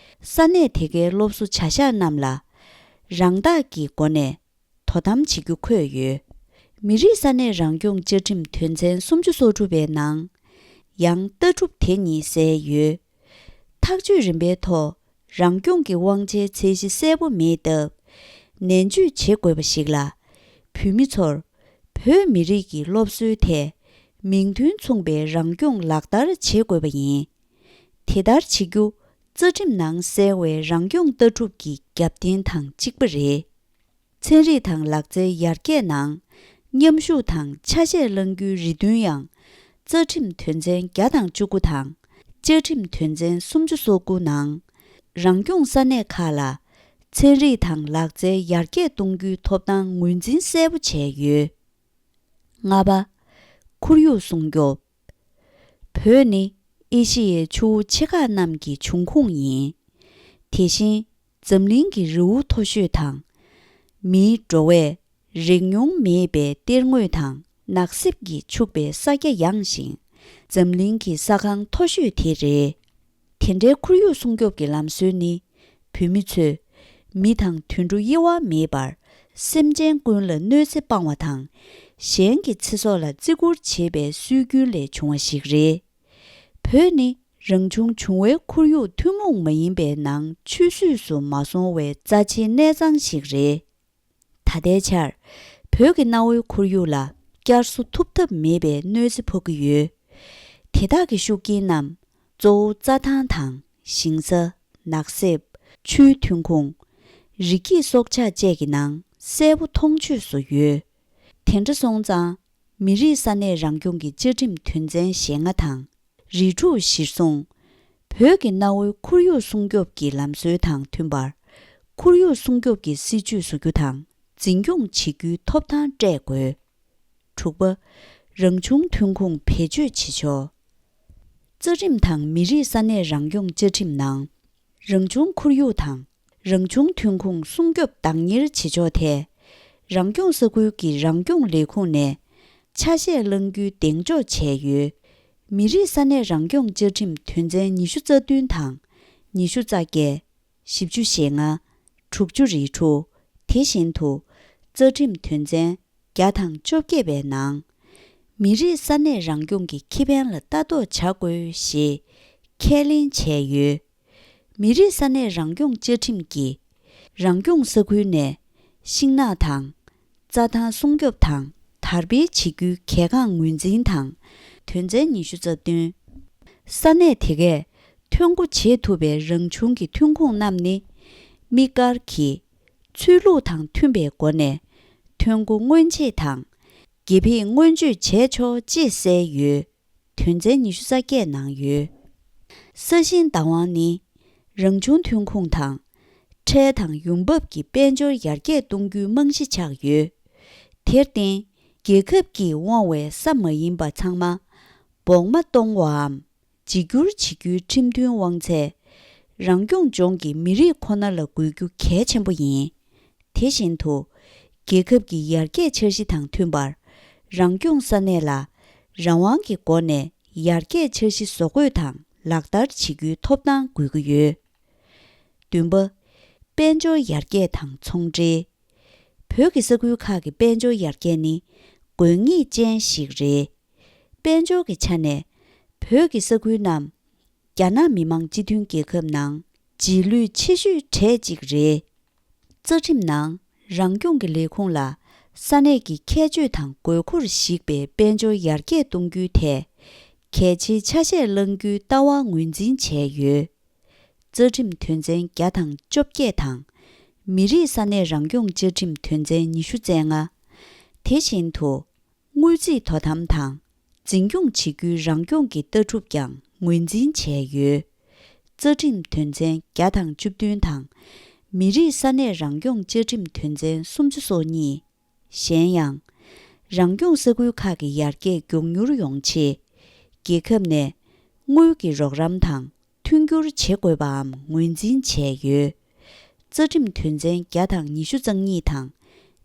ས་གནས་དེ་གའི་སློབ་གསོ་བྱ་གཞག་རྣམས་ལ་རང་བདག་གི་སྒོ་ནས་དོ་དམ་བྱེད་རྒྱུ་འཁོད་ཡོད། མི་རིགས་ས་གནས་རང་སྐྱོང་བཅའ་ཁྲིམས་དོན་ཚན་སུམ་ཅུ་སོ་དྲུག་པའི་ནང་ཡང་ལྟ་གྲུབ་དེ་གཉིས་གསལ་ཡོད། ཐག་གཅོད་རིམ་པའི་ཐོག་རང་སྐྱོང་གི་དབང་ཆའི་ཚད་གཞི་གསལ་པོ་མེད་སྟབས། ནན་བརྗོད་བྱེད་དགོས་པ་ཞིག་ལ། བོད་མི་ཚོར་བོད་མི་རིགས་ཀྱི་སློབ་གསོའི་ཐད་མིང་དོན་མཚུངས་པའི་རང་སྐྱོང་ལག་བསྟར་བྱེད་དགོས་པ་ཡིན། དེ་ལྟར་བྱེད་རྒྱུ་རྩ་ཁྲིམས་ནང་གསལ་བའི་རང་སྐྱོང་ལྟ་གྲུབ་ཀྱི་རྒྱབ་རྟེན་དང་གཅིག་པ་རེད། ཚན་རིག་དང་ལག་རྩལ་ཡར་རྒྱས་ནང་མཉམ་ཞུགས་དང་ཆ་ཤས་བླང་རྒྱུའི་རེ་འདུན་ཡང་རྩ་ཁྲིམས་དོན་ཚན་བརྒྱ་དང་བཅུ་དགུ་དང་བཅའ་ཁྲིམས་དོན་ཚན་སུམ་ཅུ་སོ་དགུ་ནང་རང་སྐྱོང་ས་གནས་ཁག་ལ་ཚན་རིག་དང་ལག་རྩལ་ཡར་རྒྱས་གཏོང་རྒྱུའི་ཐོབ་ཐང་ངོས་འཛིན་གསལ་པོ་བྱས་ཡོད། ལྔ་པ། ཁོར་ཡུག་སྲུང་སྐྱོབ། བོད་ནི་ཨེ་ཤི་ཡའི་ཆུ་བོ་ཆེ་ཁག་རྣམས་ཀྱི་འབྱུང་ཁུངས་ཡིན། དེ་བཞིན་འཛམ་གླིང་གི་རི་བོ་མཐོ་ཤོས་དང་། མིའི་འགྲོ་བས་རེག་མྱོང་མེད་པའི་གཏེར་དངོས་དང་ནགས་གསེབ་ཀྱིས་ཕྱུག་པའི་ས་རྒྱ་ཡངས་ཤིང་འཛམ་གླིང་གི་ས་ཁང་མཐོ་ཤོས་དེ་རེད། དེ་འདྲའི་ཁོར་ཡུག་སྲུང་སྐྱོབ་ཀྱི་ལམ་སྲོལ་ནི། བོད་མི་ཚོས་མི་དང་དུད་འགྲོ་དབྱེ་བ་མེད་པར་སེམས་ཅན་ཀུན་ལ་གནོད་འཚེ་སྤང་བ་དང་། གཞན་གྱི་ཚེ་སྲོག་ལ་བརྩི་བཀུར་བྱེད་པའི་སྲོལ་རྒྱུན་ལས་བྱུང་བ་ཞིག་རེད། བོད་ནི་རང་བྱུང་འབྱུང་བའི་ཁོར་ཡུག་ཐུན་མོང་མ་ཡིན་པའི་ནང་ཆུད་ཟོས་སུ་མ་སོང་བའི་རྩ་ཆེའི་གནས་ཚང་ཞིག་རེད། ད་ལྟའི་ཆར་བོད་ཀྱི་གནའ་བོའི་ཁོར་ཡུག་ལ་བསྐྱར་གསོ་ཐུབ་ཐབས་མེད་པའི་གནོད་འཚེ་ཕོག་གི་ཡོད། དེ་དག་གི་ཤུགས་རྐྱེན་རྣམས་གཙོ་བོ་རྩྭ་ཐང་དང་ཞིང་ས། ནགས་གསེབ། ཆུའི་ཐོན་ཁུངས། རི་སྐྱེས་སྲོག་ཆགས་བཅས་ཀྱི་ནང་གསལ་པོ་མཐོང་ཆོས་སུ་ཡོད། དེ་འདྲ་སོང་ཙང་། མི་རིགས་ས་གནས་རང་སྐྱོང་གི་བཅའ་ཁྲིམས་དོན་ཚན་ཞེ་ལྔ་དང་། རི་ཕྲུག་གཞིར་བཟུང་། བོད་ཀྱི་གནའ་བོའི་ཁོར་ཡུག་སྲུང་སྐྱོབ་ཀྱི་ལམ་སྲོལ་དང་མཐུན་པར། ཁོར་ཡུག་སྲུང་སྐྱོབ་ཀྱི་སྲིད་ཇུས་བཟོ་རྒྱུ་དང་འཛིན་སྐྱོང་བྱེད་རྒྱུའི་ཐོབ་ཐང་སྤྲད་དགོས། དྲུག་པ། རང་བྱུང་ཐོན་ཁུངས་བེད་སྤྱོད་བྱེད་ཕྱོགས། རྩ་ཁྲིམས་དང་མི་རིགས་ས་གནས་རང་སྐྱོང་བཅའ་ཁྲིམས་ནང་། རང་བྱུང་ཁོར་ཡུག་དང་། རང་བྱུང་ཐོན་ཁུངས་སྲུང་སྐྱོབ་བདག་གཉེར་བྱེད་ཕྱོགས་ཐད། རང་སྐྱོང་ས་ཁུལ་གྱི་རང་སྐྱོང་ལས་ཁུངས་ནས་ཆ་ཤས་བླང་རྒྱུའི་གདེང་འཇོག་བྱས་ཡོད། མི་རིགས་ས་གནས་རང་སྐྱོང་བཅའ་ཁྲིམས་དོན་ཚན་ཉི་ཤུ་རྩ་བདུན་དང་ཉི་ཤུ་རྩ་བརྒྱད། བཞི་བཅུ་ཞེ་ལྔ། དྲུག་ཅུ་རེ་དྲུག། དེ་བཞིན་དུ་རྩ་ཁྲིམས་དོན་ཚན་བརྒྱ་དང་བཅོ་བརྒྱད་པའི་ནང་། མི་རིགས་ས་གནས་རང་སྐྱོང་གི་ཁེ་ཕན་ལ་ལྟ་རྟོག་བྱ་དགོས་ཞེས་ཁས་ལེན་བྱས་ཡོད། མི་རིགས་ས་གནས་རང་སྐྱོང་བཅའ་ཁྲིམས་ཀྱིས་རང་སྐྱོང་ས་ཁུལ་ནས་ཤིང་ནགས་དང་། རྩྭ་ཐང་སྲུང་སྐྱོབ་དང་དར་སྤེལ་བྱེད་རྒྱུའི་གལ་འགངས་ངོས་འཛིན་དང་། དོན་ཚན་ཉི་ཤུ་རྩ་བདུན། ས་གནས་དེ་གས་ཐོན་སྒོ་འབྱེད་ཐུབ་པའི་རང་བྱུང་གི་ཐོན་ཁུངས་རྣམས་ནི། དམིགས་བཀར་གྱིས་ཆོས་ལུགས་དང་མཐུན་པའི་སྒོ་ནས་ཐོན་སྒོ་སྔོན་རྗེས་དང་། དགེ་ཕན་སྔོན་བརྗོད་བྱས་ཆོག་ཅེས་གསལ་ཡོད། དོན་ཚན་ཉི་ཤུ་རྩ་བརྒྱད་ནང་ཡོད། ས་ཞིང་བདག་དབང་ནི། རང་བྱུང་ཐོན་ཁུངས་དང་། ཁྲལ་དང་ཡོང་འབབ་ཀྱི་དཔལ་འབྱོར་ཡར་རྒྱས་གཏོང་རྒྱུའི་རྨང་གཞི་ཆགས་ཡོད། དེར་བརྟེན། རྒྱལ་ཁབ་ཀྱིས་དབང་བའི་ས་མ་ཡིན་པ་ཚང་མ་བོགས་མ་གཏོང་བའམ་བརྗེ་བསྒྱུར་བྱེད་རྒྱུའི་ཁྲིམས་མཐུན་དབང་ཚད། རང་སྐྱོང་ལྗོངས་ཀྱི་མི་རིགས་ཁོ་ན་ལ་དགོས་རྒྱུ་གལ་ཆེན་པོ་ཡིན། དེ་བཞིན་དུ། རྒྱལ་ཁབ་ཀྱི་ཡར་རྒྱས་འཆར་གཞི་དང་མཐུན་པར། རང་སྐྱོང་ས་གནས་ལ་རང་དབང་གི་སྒོ་ནས་ཡར་རྒྱས་འཆར་གཞི་བཟོ་འགོད་དང་ལག་བསྟར་བྱེད་རྒྱུའི་ཐོབ་ཐང་དགོས་ཀྱི་ཡོད། བདུན་པ། དཔལ་འབྱོར་ཡར་རྒྱས་དང་ཚོང་འབྲེལ། བོད་ཀྱི་ས་ཁུལ་ཁག་གི་དཔལ་འབྱོར་ཡར་རྒྱས་ནི་དགོས་ངེས་ཅན་ཞིག་རེད། དཔལ་འབྱོར་གྱི་ཆ་ནས། བོད་ཀྱི་ས་ཁུལ་རྣམས་རྒྱ་ནག་མི་དམངས་སྤྱི་མཐུན་རྒྱལ་ཁབ་ནང་རྗེས་ལུས་ཆེ་ཤོས་གྲས་གཅིག་རེད། རྩ་ཁྲིམས་ནང་རང་སྐྱོང་གི་ལས་ཁུངས་ལ་ས་གནས་ཀྱི་ཁྱད་ཆོས་དང་དགོས་མཁོར་གཞིགས་པའི་དཔལ་འབྱོར་ཡར་རྒྱས་གཏོང་རྒྱུའི་ཐད་གལ་ཆེའི་ཆ་ཤས་བླང་རྒྱུའི་ལྟ་བ་ངོས་འཛིན་བྱས་ཡོད། རྩ་ཁྲིམས་དོན་ཚན་བརྒྱ་དང་བཅོ་བརྒྱད་དང་། མི་རིགས་ས་གནས་རང་སྐྱོང་བཅའ་ཁྲིམས་དོན་ཚན་ཉི་ཤུ་རྩ་ལྔ། དེ་བཞིན་དུ། དངུལ་རྩིས་དོ་དམ་དང་འཛིན་སྐྱོང་བྱེད་རྒྱུའི་རང་སྐྱོང་གི་ལྟ་གྲུབ་ཀྱང་ངོས་འཛིན་བྱས་ཡོད། རྩ་ཁྲིམས་དོན་ཚན་བརྒྱ་དང་བཅུ་བདུན་དང་། མི་རིགས་ས་གནས་རང་སྐྱོང་བཅའ་ཁྲིམས་དོན་ཚན་སུམ་ཅུ་སོ་གཉིས། གཞན་ཡང་། རང་སྐྱོང་ས་ཁུལ་ཁག་གི་ཡར་རྒྱས་མགྱོགས་མྱུར་ཡོང་ཆེད། རྒྱལ་ཁབ་ནས་དངུལ་གྱི་རོགས་རམ་དང་མཐུན་འགྱུར་བྱེད་དགོས་པའམ་ངོས་འཛིན་བྱས་ཡོད། རྩ་ཁྲིམས་དོན་ཚན་བརྒྱ་དང་ཉི་ཤུ་རྩ་གཉིས་དང་།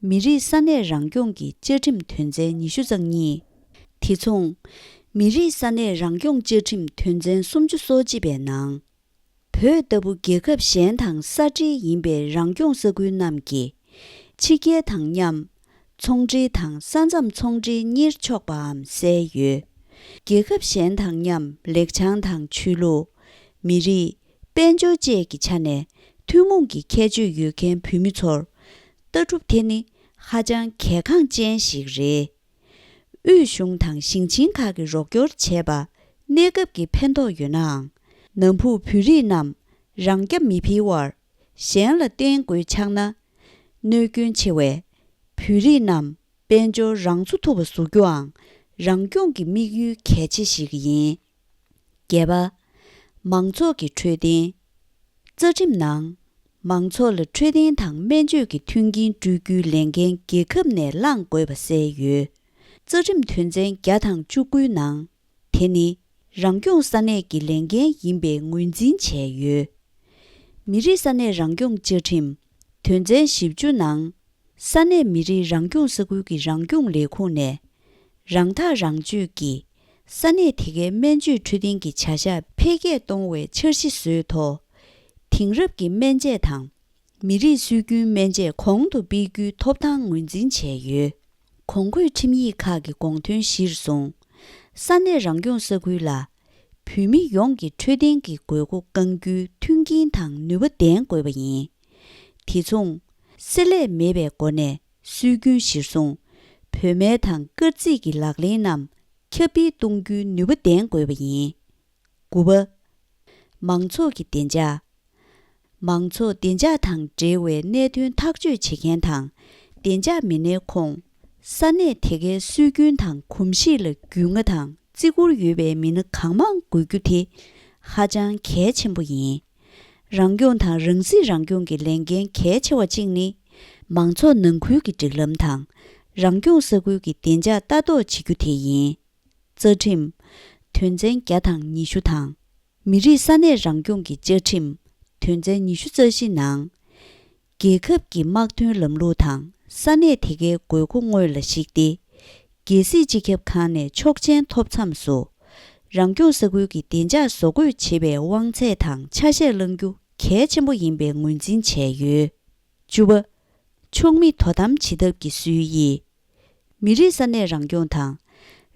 མི་རིགས་ས་གནས་རང་སྐྱོང་གི་བཅའ་ཁྲིམས་དོན་ཚན་ཉི་ཤུ་རྩ་གཉིས། དེ་མཚུངས། མི་རིགས་ས་གནས་རང་སྐྱོང་བཅའ་ཁྲིམས་དོན་ཚན་སུམ་ཅུ་སོ་གཅིག་པའི་ནང་། བོད་ལྟ་བུ་རྒྱལ་ཁབ་གཞན་དང་ས་འབྲེལ་ཡིན་པའི་རང་སྐྱོང་ས་ཁུལ་རྣམས་ཀྱིས། ཕྱི་རྒྱལ་དང་མཉམ། ཚོང་འབྲེལ་དང་ས་མཚམས་ཚོང་འབྲེལ་གཉེར་ཆོག་པའམ་གསལ་ཡོད། རྒྱལ་ཁབ་གཞན་དང་མཉམ་ལེགས་བྱང་དང་ཆོས་ལུགས། མི་རིགས། དཔལ་འབྱོར་བཅས་ཀྱི་ཆ་ནས་ཐུན་མོང་གི་ཁྱད་ཆོས་ཡོད་མཁན་བོད་མི་ཚོར། ལྟ་གྲུབ་དེ་ནི་ཧ་ཅང་གལ་འགངས་ཅན་ཞིག་རེད། དབུས་གཞུང་དང་ཞིང་ཆེན་ཁག་གིས་རོགས་སྐྱོར་བྱས་པ། གནས་སྐབས་ཀྱི་ཕན་ཐོགས་ཡོད་ནའང་། ནམ་ཕུགས་བོད་རིགས་རྣམས་རང་རྐྱ་མི་འཕེར་བར་གཞན་ལ་བརྟེན་དགོས་ཆགས་ན། གནོད་སྐྱོན་ཆེ་བས། བོད་རིགས་རྣམས་དཔལ་འབྱོར་རང་འཚོ་ཐུབ་པ་བཟོ་རྒྱུའང་རང་སྐྱོང་གི་དམིགས་ཡུལ་གལ་ཆེ་ཞིག་ཡིན། བརྒྱད་པ། མང་ཚོགས་ཀྱི་འཕྲོད་བསྟེན། རྩ་ཁྲིམས་ནང་། མང་ཚོགས་ལ་འཕྲོད་བསྟེན་དང་སྨན་བཅོས་ཀྱི་མཐུན་རྐྱེན་སྤྲོད་རྒྱུའི་ལས་འགན་རྒྱལ་ཁབ་ནས་བླང་དགོས་པ་གསལ་ཡོད། རྩ་ཁྲིམས་དོན་ཚན་བརྒྱ་དང་བཅུ་དགུའི་ནང་། དེ་ནི་རང་སྐྱོང་ས་གནས་ཀྱི་ལས་འགན་ཡིན་པའི་ངོས་འཛིན་བྱས་ཡོད། མི་རིགས་ས་གནས་རང་སྐྱོང་བཅའ་ཁྲིམས་དོན་ཚན་བཞི་བཅུ་ནང་། ས་གནས་མི་རིགས་རང་སྐྱོང་ས་ཁུལ་གྱི་རང་སྐྱོང་ལས་ཁུངས་ནས། རང་ཐག་རང་གཅོད་ཀྱིས་ས་གནས་དེ་གའི་སྨན་བཅོས་འཕྲོད་བསྟེན་གྱི་བྱ་གཞག་འཕེལ་རྒྱས་གཏོང་བའི་འཆར་གཞི་བཟོས་ཐོག་དེང་རབས་ཀྱི་སྨན་དཔྱད་དང་། མི་རིགས་སྲོལ་རྒྱུན་སྨན་དཔྱད་གོང་དུ་སྤེལ་རྒྱུའི་ཐོབ་ཐང་ངོས་འཛིན་བྱས་ཡོད། གོང་འཁོད་ཁྲིམས་ཡིག་ཁག་གི་དགོངས་དོན་གཞིར་བཟུང་། ས་གནས་རང་སྐྱོང་ས་ཁུལ་ལ། བོད་མི་ཡོངས་ཀྱི་འཕྲོད་བསྟེན་གྱི་དགོས་མཁོ་བསྐང་རྒྱུའི་མཐུན་རྐྱེན་དང་ནུས་པ་ལྡན་དགོས་པ་ཡིན། དེ་མཚུངས། བསྲེ་ལྷད་མེད་པའི་སྒོ་ནས་སྲོལ་རྒྱུན་གཞིར་བཟུང་། བོད་སྨན་དང་སྐར་རྩིས་ཀྱི་ལག་ལེན་རྣམས་ཁྱབ་སྤེལ་གཏོང་རྒྱུའི་ནུས་པ་ལྡན་དགོས་པ་ཡིན། དགུ་པ། མང་ཚོགས་ཀྱི་བདེ་འཇགས། མང་ཚོགས་བདེ་འཇགས་དང་འབྲེལ་བའི་གནད་དོན་ཐག་གཅོད་བྱེད་མཁན་དང་། བདེ་འཇགས་མི་སྣའི་ཁོངས། ས་གནས་དེ་གའི་སྲོལ་རྒྱུན་དང་གོམས་གཤིས་ལ་རྒྱུས་མངའ་དང་བརྩི་བཀུར་ཡོད་པའི་མི་སྣ་གང་མང་དགོས་རྒྱུ་དེ་ཧ་ཅང་གལ་ཆེན་པོ་ཡིན། རང་སྐྱོང་དང་རང་སྲིད་རང་སྐྱོང་གི་ལས་འགན་གལ་ཆེ་བ་གཅིག་ནི། མང་ཚོགས་ནང་ཁུལ་གྱི་སྒྲིག་ལམ་དང་། རང་སྐྱོང་ས་ཁུལ་གྱི་བདེ་འཇགས་ལྟ་རྟོག་བྱེད་རྒྱུ་དེ་ཡིན། རྩ་ཁྲིམས། དོན་ཚན་བརྒྱ་དང་ཉི་ཤུ་དང་། མི་རིགས་ས་གནས་རང་སྐྱོང་གི་བཅའ་ཁྲིམས། དོན་ཚན་ཉི་ཤུ་རྩ་བཞི་ནང་། རྒྱལ་ཁབ་ཀྱི་དམག་དོན་ལམ་ལུགས་དང་ས་གནས་དེ་གའི་དགོས་མཁོ་དངོས་ལ་གཞིགས་ཏེ། རྒྱལ་སྲིད་སྤྱི་ཁྱབ་ཁང་ནས་ཆོག་མཆན་ཐོབ་མཚམས་སུ། རང་སྐྱོང་ས་ཁུལ་གྱི་བདེ་འཇགས་བཟོ་འགོད་བྱེད་པའི་དབང་ཚད་དང་ཆ་ཤས་བླང་རྒྱུ་གལ་ཆེན་པོ་ཡིན་པའི་ངོས་འཛིན་བྱས་ཡོད། བཅུ་པ། ཕྱོགས་མི་དོ་དམ་བྱེད་ཐབས་ཀྱི་སྲོལ་ཡིག། མི་རིགས་ས་གནས་རང་སྐྱོང་དང་།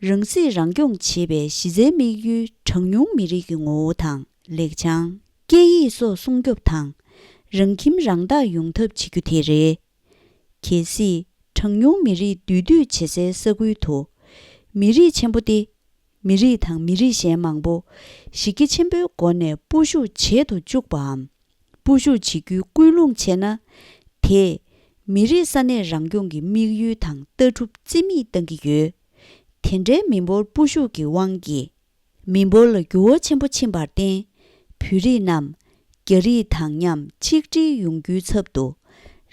རང་སྲིད་རང་སྐྱོང་བྱེད་པའི་གཞི་རྩའི་དམིགས་ཡུལ་གྲངས་ཉུང་མི་རིགས་ཀྱི་ངོ་བོ་དང་ལེགས་བྱང་། སྐད་ཡིག་སོགས་སྲུང་སྐྱོབ་དང་། རང་ཁྱིམ་རང་བདག་ཡོང་ཐབས་བྱེད་རྒྱུ་དེ་རེད། གལ་སྲིད་གྲངས་ཉུང་མི་རིགས་འདུས་སྡོད་བྱེད་སའི་ས་ཁུལ་དུ། མི་རིགས་ཆེན་པོ་སྟེ། མི་རིགས་དང་མི་རིགས་གཞན་མང་པོ། གཞི་རྒྱ་ཆེན་པོའི་སྒོ་ནས་སྤོ་བཤུད་བྱེད་དུ་བཅུག་པའམ། སྤོ་བཤུད་བྱེད་རྒྱུའི་སྐུལ་སློང་བྱས་ན། དེས་མི་རིགས་ས་གནས་རང་སྐྱོང་གི་དམིགས་ཡུལ་དང་ལྟ་གྲུབ་རྩིས་མེད་གཏང་གི་ཡོད། དེ་འདྲའི་མི་འབོར་སྤོ་བཤུད་ཀྱི་དབང་གིས། མི་འབོར་ལ་འགྱུར་བ་ཆེན་པོ་ཕྱིན་པར་བརྟེན། བོད་རིགས་རྣམས་ རྒྱ་རིགས་དང་མཉམ་ཆིག་སྒྲིལ་ཡོང་རྒྱུའི་ཚབ་ཏུ།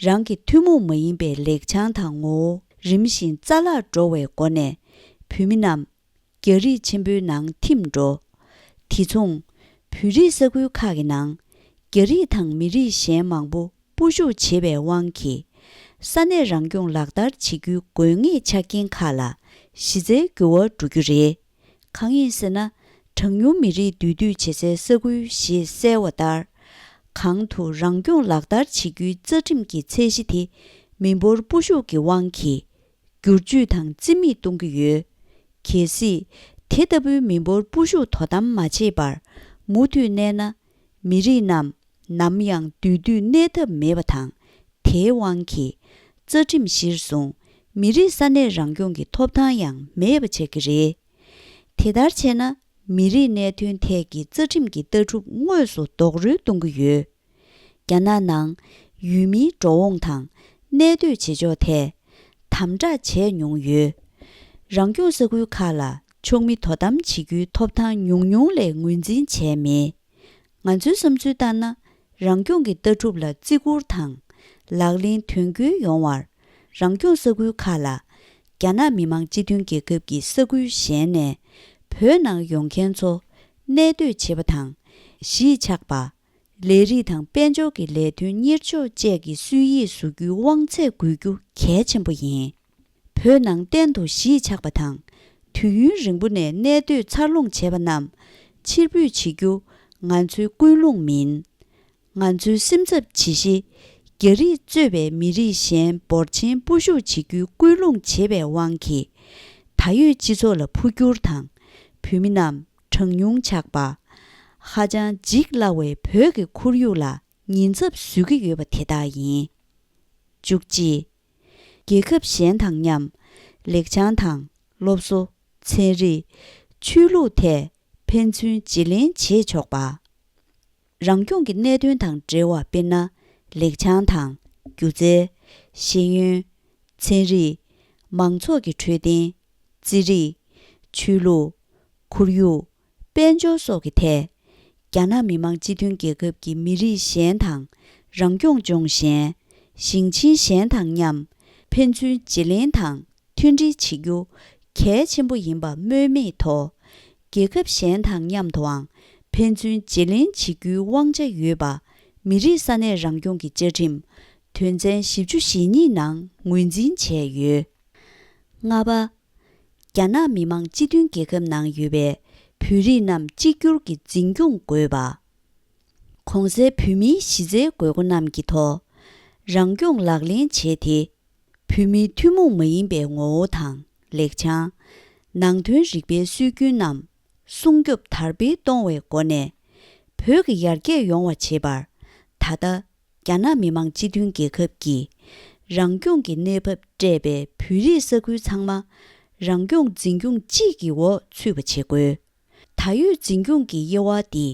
རང་གི་ཐུན་མོང་མ་ཡིན་པའི་ལེགས་བྱང་དང་ངོ་བོ་རིམ་བཞིན་རྩ་བརླག་འགྲོ་བའི་སྒོ་ནས། བོད་མི་རྣམས་རྒྱ་རིགས་ཆེན་པོའི་ནང་ཐིམ་འགྲོ། དེ་མཚུངས། བོད་རིགས་ས་ཁུལ་ཁག་གི་ནང་། རྒྱ་རིགས་དང་མི་རིགས་གཞན་མང་པོ་སྤོ་བཤུག་བྱེད་པའི་དབང་གིས། ས་གནས་རང་སྐྱོང་ལག་བསྟར་བྱེད་རྒྱུའི་དགོས་ངེས་ཆ་རྐྱེན་ཁག་ལ་གཞི་རྩའི་འགྱུར་བ་འགྲོ་རྒྱུ་རེད། གང་ཡིན་ཟེར་ན། གྲངས་ཉུང་མི་རིགས་འདུས་སྡོད་བྱེད་སའི་ས་ཁུལ་ཞེས་གསལ་བ་ལྟར། གང་དུ་རང་སྐྱོང་ལག་བསྟར་བྱེད་རྒྱུའི་རྩ་ཁྲིམས་ཀྱི་ཚད་གཞི་དེ་མི་འབོར་སྤོ་བཤུག་གི་དབང་གིས་བསྒྱུར་བཅོས་དང་རྩིས་མེད་གཏོང་གི་ཡོད། གལ་སྲིད་དེ་ལྟ་བུའི་མི་འབོར་སྤོ་བཤུག་དོ་དམ་མ་བྱས་པར་མུ་མཐུད་གནས་ན། མི་རིགས་རྣམས་ནམ་ཡང་འདུས་སྡོད་གནས་ཐབས་མེད་པ་དང་། དེའི་དབང་གིས་རྩ་ཁྲིམས་གཞིར་བཟུང་མི་རིགས་ས་གནས་རང་སྐྱོང་གི་ཐོབ་ཐང་ཡང་མེད་པ་ཆགས་ཀྱི་རེད། དེ་ལྟར་བྱས་ན། མི་རིགས་གནད་དོན་ཐད་ཀྱི་རྩ་ཁྲིམས་ཀྱི་ལྟ་གྲུབ་དངོས་སུ་རྡོག་རོལ་གཏོང་གི་ཡོད། རྒྱ་ནག་ནང་ཡུལ་མིའི་འགྲོ་འོང་དང་གནས་སྡོད་བྱེད་ཕྱོགས་ཐད་དམ་དྲག་བྱས་མྱོང་ཡོད། རང་སྐྱོང་ས་ཁུལ་ཁག་ལ་ཕྱོགས་མི་དོ་དམ་བྱེད་རྒྱུའི་ཐོབ་ཐང་ཉུང་ཉུང་ལས་ངོས་འཛིན་བྱས་མེད། ང་ཚོའི་བསམ་ཚུལ་ལྟར་ན། རང་སྐྱོང་གི་ལྟ་གྲུབ་ལ་བརྩི་བཀུར་དང་ལག་ལེན་དོན་འཁྱོལ་ཡོང་བར། རང་སྐྱོང་ས་ཁུལ་ཁག་ལ་རྒྱ་ནག་མི་དམངས་སྤྱི་མཐུན་རྒྱལ་ཁབ་ཀྱི་ས་ཁུལ་གཞན་ནས་བོད་ནང་ཡོང་མཁན་ཚོ་གནས་སྡོད་བྱེད་པ་དང་གཞིས་ཆགས་པ། ལས་རིགས་དང་དཔལ་འབྱོར་གྱི་ལས་དོན་གཉེར་ཕྱོགས་བཅས་ཀྱི་སྲོལ་ཡིག་བཟོ་རྒྱུའི་དབང་ཚད་དགོས་རྒྱུ་གལ་ཆེན་པོ་ཡིན། བོད་ནང་གཏན་དུ་གཞིས་ཆགས་པ་དང་དུས་ཡུན་རིང་པོ་ནས་གནས་སྡོད་འཚར་ལོངས་བྱས་པ་རྣམས་ཕྱིར་འབུད་བྱེད་རྒྱུ་ང་ཚོའི་ཀུན་སློང་མིན། ང་ཚོའི་སེམས་འཚབ་ཇི་བཞིན་རྒྱ་རིགས་གཙོས་པའི་མི་རིགས་གཞན་འབོར་ཆེན་སྤོ་བཤུག་བྱེད་རྒྱུའི་ཀུན་སློང་བྱེད་པའི་དབང་གིས། ད་ཡོད་སྤྱི་ཚོགས་ལ་འཕོ་འགྱུར་དང་བོད་མི་རྣམས་གྲངས་ཉུང་ཆགས་པ། ཧ་ཅང་འཇིག་སླ་བའི་བོད་ཀྱི་ཁོར་ཡུག་ལ་ཉེན་ཚབས་བཟོ་གི་ཡོད་པ་དེ་དག་ཡིན། བཅུ་གཅིག་རྒྱལ་ཁབ་གཞན་དང་མཉམ་ལེགས་བྱང་དང་སློབ་གསོ། ཚན་རིག་ཆོས་ལུགས་ཐད་ཕན་ཚུན་བརྗེ་ལེན་བྱེད་ཆོག་པ། རང་སྐྱོང་གི་གནད་དོན་དང་འབྲེལ་བ་དཔེར་ན། ལེགས་བྱང་དང་། སྒྱུ་རྩལ། ཤེས་ཡོན། ཚན་རིག་མང་ཚོགས་ཀྱི་འཕྲོད་བསྟེན། རྩིས་རིག་ཆོས་ལུགས། ཁོར་ཡུག་དཔལ་འབྱོར་སོགས་ཀྱི་ཐད། རྒྱ་ནག་མི་དམངས་སྤྱི་མཐུན་རྒྱལ་ཁབ་ཀྱི་མི་རིགས་གཞན་དང་། རང་སྐྱོང་ལྗོངས་གཞན། ཞིང་ཆེན་གཞན་དང་མཉམ། ཕན་ཚུན་བརྗེ་ལེན་དང་མཐུན་སྒྲིལ་བྱེད་རྒྱུ་གལ་ཆེན་པོ་ཡིན་པ་སྨོས་མེད་དོ། རྒྱལ་ཁབ་གཞན་དང་མཉམ་དུའང་ཕན་ཚུན་བརྗེ་ལེན་བྱེད་རྒྱུའི་དབང་ཆ་ཡོད་པ། མི་རིགས་ས་གནས་རང་སྐྱོང་གི་བཅའ་ཁྲིམས་དོན་ཚན་བཞི་བཅུ་ཞེ་གཉིས་ནང་ངོས་འཛིན་བྱས་ཡོད། ལྔ་པ། རྒྱ་ནག་མི་དམངས་སྤྱི་མཐུན་རྒྱལ་ཁབ་ནང་ཡོད་པའི་བོད་རིགས་རྣམས་གཅིག་གྱུར་གྱི་འཛིན་སྐྱོང་དགོས་པ། གོང་གསལ་བོད་མིའི་གཞི་རྩའི་དགོས་མཁོ་རྣམས་ཀྱི་ཐོག་རང་སྐྱོང་ལག་ལེན་བྱས་ཏེ། བོད་མིའི་ཐུན་མོང་མ་ཡིན་པའི་ངོ་བོ་དང་ལེགས་བྱང་། ནང་དོན་རིག་པའི་སྲོལ་རྒྱུན་རྣམས་སྲུང་སྐྱོབ་དར་སྤེལ་གཏོང་བའི་སྒོ་ནས། བོད་ཀྱི་ཡར་རྒྱས་ཡོང་བ་བྱེད་པར་ད་ལྟ། རྒྱ་ནག་མི་དམངས་སྤྱི་མཐུན་རྒྱལ་ཁབ་ཀྱིས་རང་སྐྱོང་གི་གནས་བབ་སྤྲད་པའི་བོད་རིགས་ས་ཁུལ་ཚང་མ་རང་སྐྱོང་འཛིན་སྐྱོང་གཅིག་གི་འོག་ཚུད་པ་བྱེད་དགོས། ད་ཡོད་འཛིན་སྐྱོང་གི་དབྱེ་བ་འདི་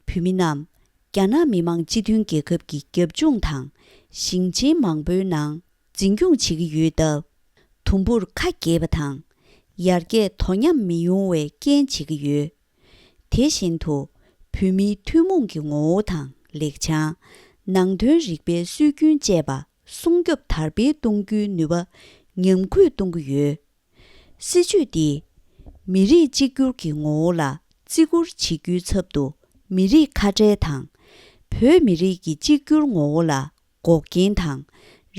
བོད་མི་རྣམས་རྒྱ་ནག་མི་དམངས་སྤྱི་མཐུན་རྒྱལ་ཁབ་ཀྱི་རྒྱབ་ལྗོངས་དང་ཞིང་ཆེན་མང་པོའི་ནང་འཛིན་སྐྱོང་བྱེད་ཀྱི་ཡོད་སྟབས། དུམ་བུར་ཁ་གྱེས་པ་དང་ཡར་རྒྱས་དོ་མཉམ་མི་ཡོང་བའི་རྐྱེན་བྱེད་ཀྱི་ཡོད། དེ་བཞིན་དུ་བོད་མིའི་ཐུན་མོང་གི་ངོ་བོ་དང་ལེགས་བྱང་། ནང་དོན་རིག་པའི་སྲོལ་རྒྱུན་བཅས་པ་སྲུང་སྐྱོབ་དར་སྤེལ་གཏོང་རྒྱུའི་ནུས་པ་ཉམས་རྒུད་གཏོང་གི་ཡོད། སྲིད་བྱུས་འདིས་མི་རིགས་གཅིག་གྱུར་གྱི་ངོ་བོ་ལ་བརྩི་བཀུར་བྱེད་རྒྱུའི་ཚབ་ཏུ་མི་རིགས་ཁ་བྲལ་དང་། བོད་མི་རིགས་ཀྱི་གཅིག་གྱུར་ངོ་བོ་ལ་འགོག་རྐྱེན་དང་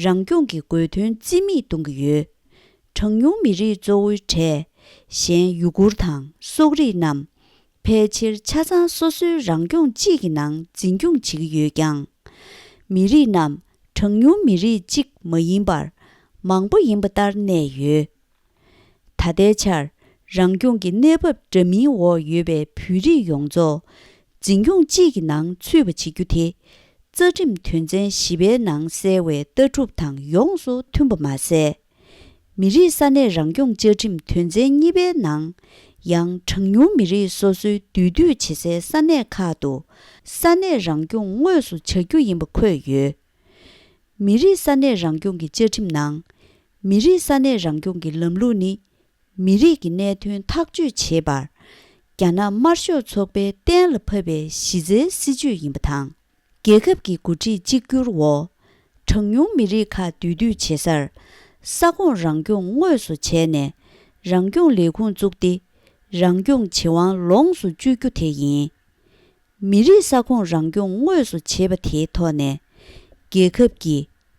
རང་སྐྱོང་གི་དགོས་དོན་རྩིས་མེད་གཏོང་གི་ཡོད། གྲངས་ཉུང་མི་རིགས་གཙོ་བོའི་གྲས་གཞན་ཡུ་གུར་དང་སོག་རིགས་རྣམས་ཕལ་ཆེར་ཆ་ཚང་སོ་སོའི་རང་སྐྱོང་གཅིག་གི་ནང་འཛིན་སྐྱོང་བྱེད་ཀྱི་ཡོད་ཀྱང་། མི་རིགས་རྣམས་གྲངས་ཉུང་མི་རིགས་གཅིག་མ་ཡིན་པར་མང་པོ་ཡིན་པ་ལྟར་གནས་ཡོད། ད་ལྟའི་ཆར་རང་སྐྱོང་གི་གནས་བབ་འདྲ་མིན་འོག་ཡོད་པའི་བོད་རིགས་ཡོངས་རྫོགས་འཛིན་སྐྱོང་གཅིག་གི་ནང་ཚུད་པ་བྱེད་རྒྱུ་དེ་རྩ་ཁྲིམས་དོན་ཚན་བཞི་པའི་ནང་གསལ་བའི་ལྟ་གྲུབ་དང་ཡོངས་སུ་མཐུན་པ་མ་ཟད། མི་རིགས་ས་གནས་རང་སྐྱོང་བཅའ་ཁྲིམས་དོན་ཚན་གཉིས་པའི་ནང་ཡང་གྲངས་ཉུང་མི་རིགས་སོ་སོའི་འདུས་སྡོད་བྱེད་སའི་ས་གནས་ཁག་ཏུ་ས་གནས་རང་སྐྱོང་དངོས་སུ་བྱ་རྒྱུ་ཡིན་པ་འཁོད་ཡོད། མི་རིགས་ས་གནས་རང་སྐྱོང་གི་བཅའ་ཁྲིམས་ནང་། མི་རིགས་ས་གནས་རང་སྐྱོང་གི་ལམ་ལུགས་ནི། མི་རིགས་ཀྱི་གནད་དོན་ཐག་གཅོད་བྱེད་པར། རྒྱ་ནག་དམར་ཤོག་ཚོགས་པས་གཏན་ལ་ཕབ་པའི་གཞི་རྩའི་སྲིད་བྱུས་ཡིན་པ་དང་། རྒྱལ་ཁབ་ཀྱི་འགོ་ཁྲིད་གཅིག་གྱུར་འོག་གྲངས་ཉུང་མི་རིགས་ཁག་འདུས་སྡོད་བྱེད་སར་ས་ཁོངས་རང་སྐྱོང་དངོས་སུ་བྱས་ནས་རང་སྐྱོང་ལས་ཁུངས་བཙུགས་ཏེ། རང་སྐྱོང་བྱེད་དབང་ལོངས་སུ་སྤྱོད་རྒྱུ་དེ་ཡིན། མི་རིགས་ས་ཁོངས་རང་སྐྱོང་དངོས་སུ་བྱེད་པ་དེའི་ཐོག་ནས། རྒྱལ་ཁབ་ཀྱི་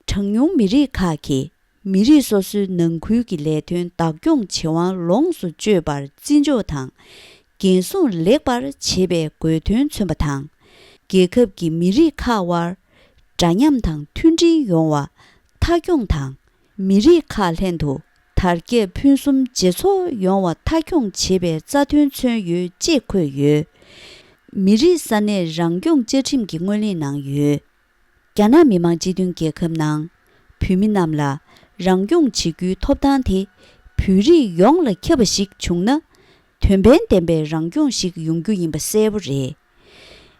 གྲངས་ཉུང་མི་རིགས་ཁག་གིས་མི་རིགས་སོ་སོའི་ནང་ཁུལ་གྱི་ལས་དོན་བདག་སྐྱོང་བྱེད་དབང་ལོངས་སུ་སྤྱོད་པར་བརྩི་འཇོག་དང་། འགན་སྲུང་ལེགས་པར་བྱེད་པའི་དགོས་དོན་མཚོན་པ་དང་། རྒྱལ་ཁབ་ཀྱི་མི་རིགས་ཁག་དབར་འདྲ་མཉམ་དང་མཐུན་སྒྲིལ་ཡོང་བ་མཐའ་འཁྱོངས་དང་། མི་རིགས་ཁག་ལྷན་དུ་དར་རྒྱས་ཕུན་སུམ་ཇེ་ཚོགས་ཡོང་བ་མཐའ་འཁྱོངས་བྱེད་པའི་རྩ་དོན་མཚོན་ཡོད་ཅེས་འཁོད་ཡོད། མི་རིགས་ས་གནས་རང་སྐྱོང་བཅའ་ཁྲིམས་ཀྱི་སྔོན་གླེང་ནང་ཡོད། རྒྱ་ནག་མི་དམངས་སྤྱི་མཐུན་རྒྱལ་ཁབ་ནང་བོད་མི་རྣམས་ལ་རང་སྐྱོང་བྱེད་རྒྱུའི་ཐོབ་ཐང་དེ་བོད་རིགས་ཡོངས་ལ་ཁྱབ་པ་ཞིག་བྱུང་ན། དོན་ཕན་ལྡན་པའི་རང་སྐྱོང་ཞིག་ཡོང་རྒྱུ་ཡིན་པ་གསལ་པོ་རེད།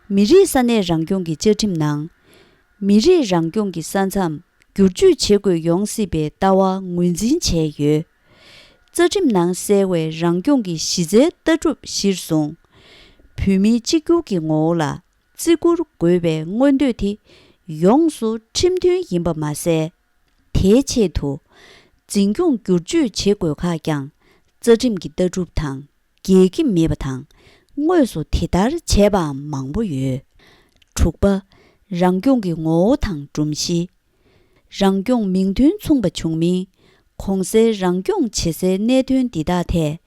མི་རིགས་ས་གནས་རང་སྐྱོང་གི་བཅའ་ཁྲིམས་ནང་། མི་རིགས་རང་སྐྱོང་གི་ས་མཚམས་བསྒྱུར་བཅོས་བྱེད་དགོས་ཡོང་སྲིད་པའི་ལྟ་བ་ངོས་འཛིན་བྱས་ཡོད། རྩ་ཁྲིམས་ནང་གསལ་བའི་རང་སྐྱོང་གི་གཞི་རྩའི་ལྟ་གྲུབ་གཞིར་བཟུང་། བོད་མིའི་གཅིག་གྱུར་གྱི་ངོ་བོ་ལ་བརྩི་བཀུར་དགོས་པའི་མངོན་འདོད་དེ་ཡོངས་སུ་ཁྲིམས་མཐུན་ཡིན་པ་མ་ཟད། དེའི་ཆེད་དུ་འཛིན་སྐྱོང་བསྒྱུར་བཅོས་བྱེད་དགོས་ཁག་ཀྱང་རྩ་ཁྲིམས་ཀྱི་ལྟ་གྲུབ་དང་འགལ་གྱི་མེད་པ་དང་། དངོས་སུ་དེ་ལྟར་བྱས་པའང་མང་པོ་ཡོད། དྲུག་པ། རང་སྐྱོང་གི་ངོ་བོ་དང་སྒྲོམ་གཞི། རང་སྐྱོང་མིང་དོན་མཚུངས་པ་བྱུང་མིན། གོང་གསལ་རང་སྐྱོང་བྱེད་སའི་གནད་དོན་འདི་དག་ཐད།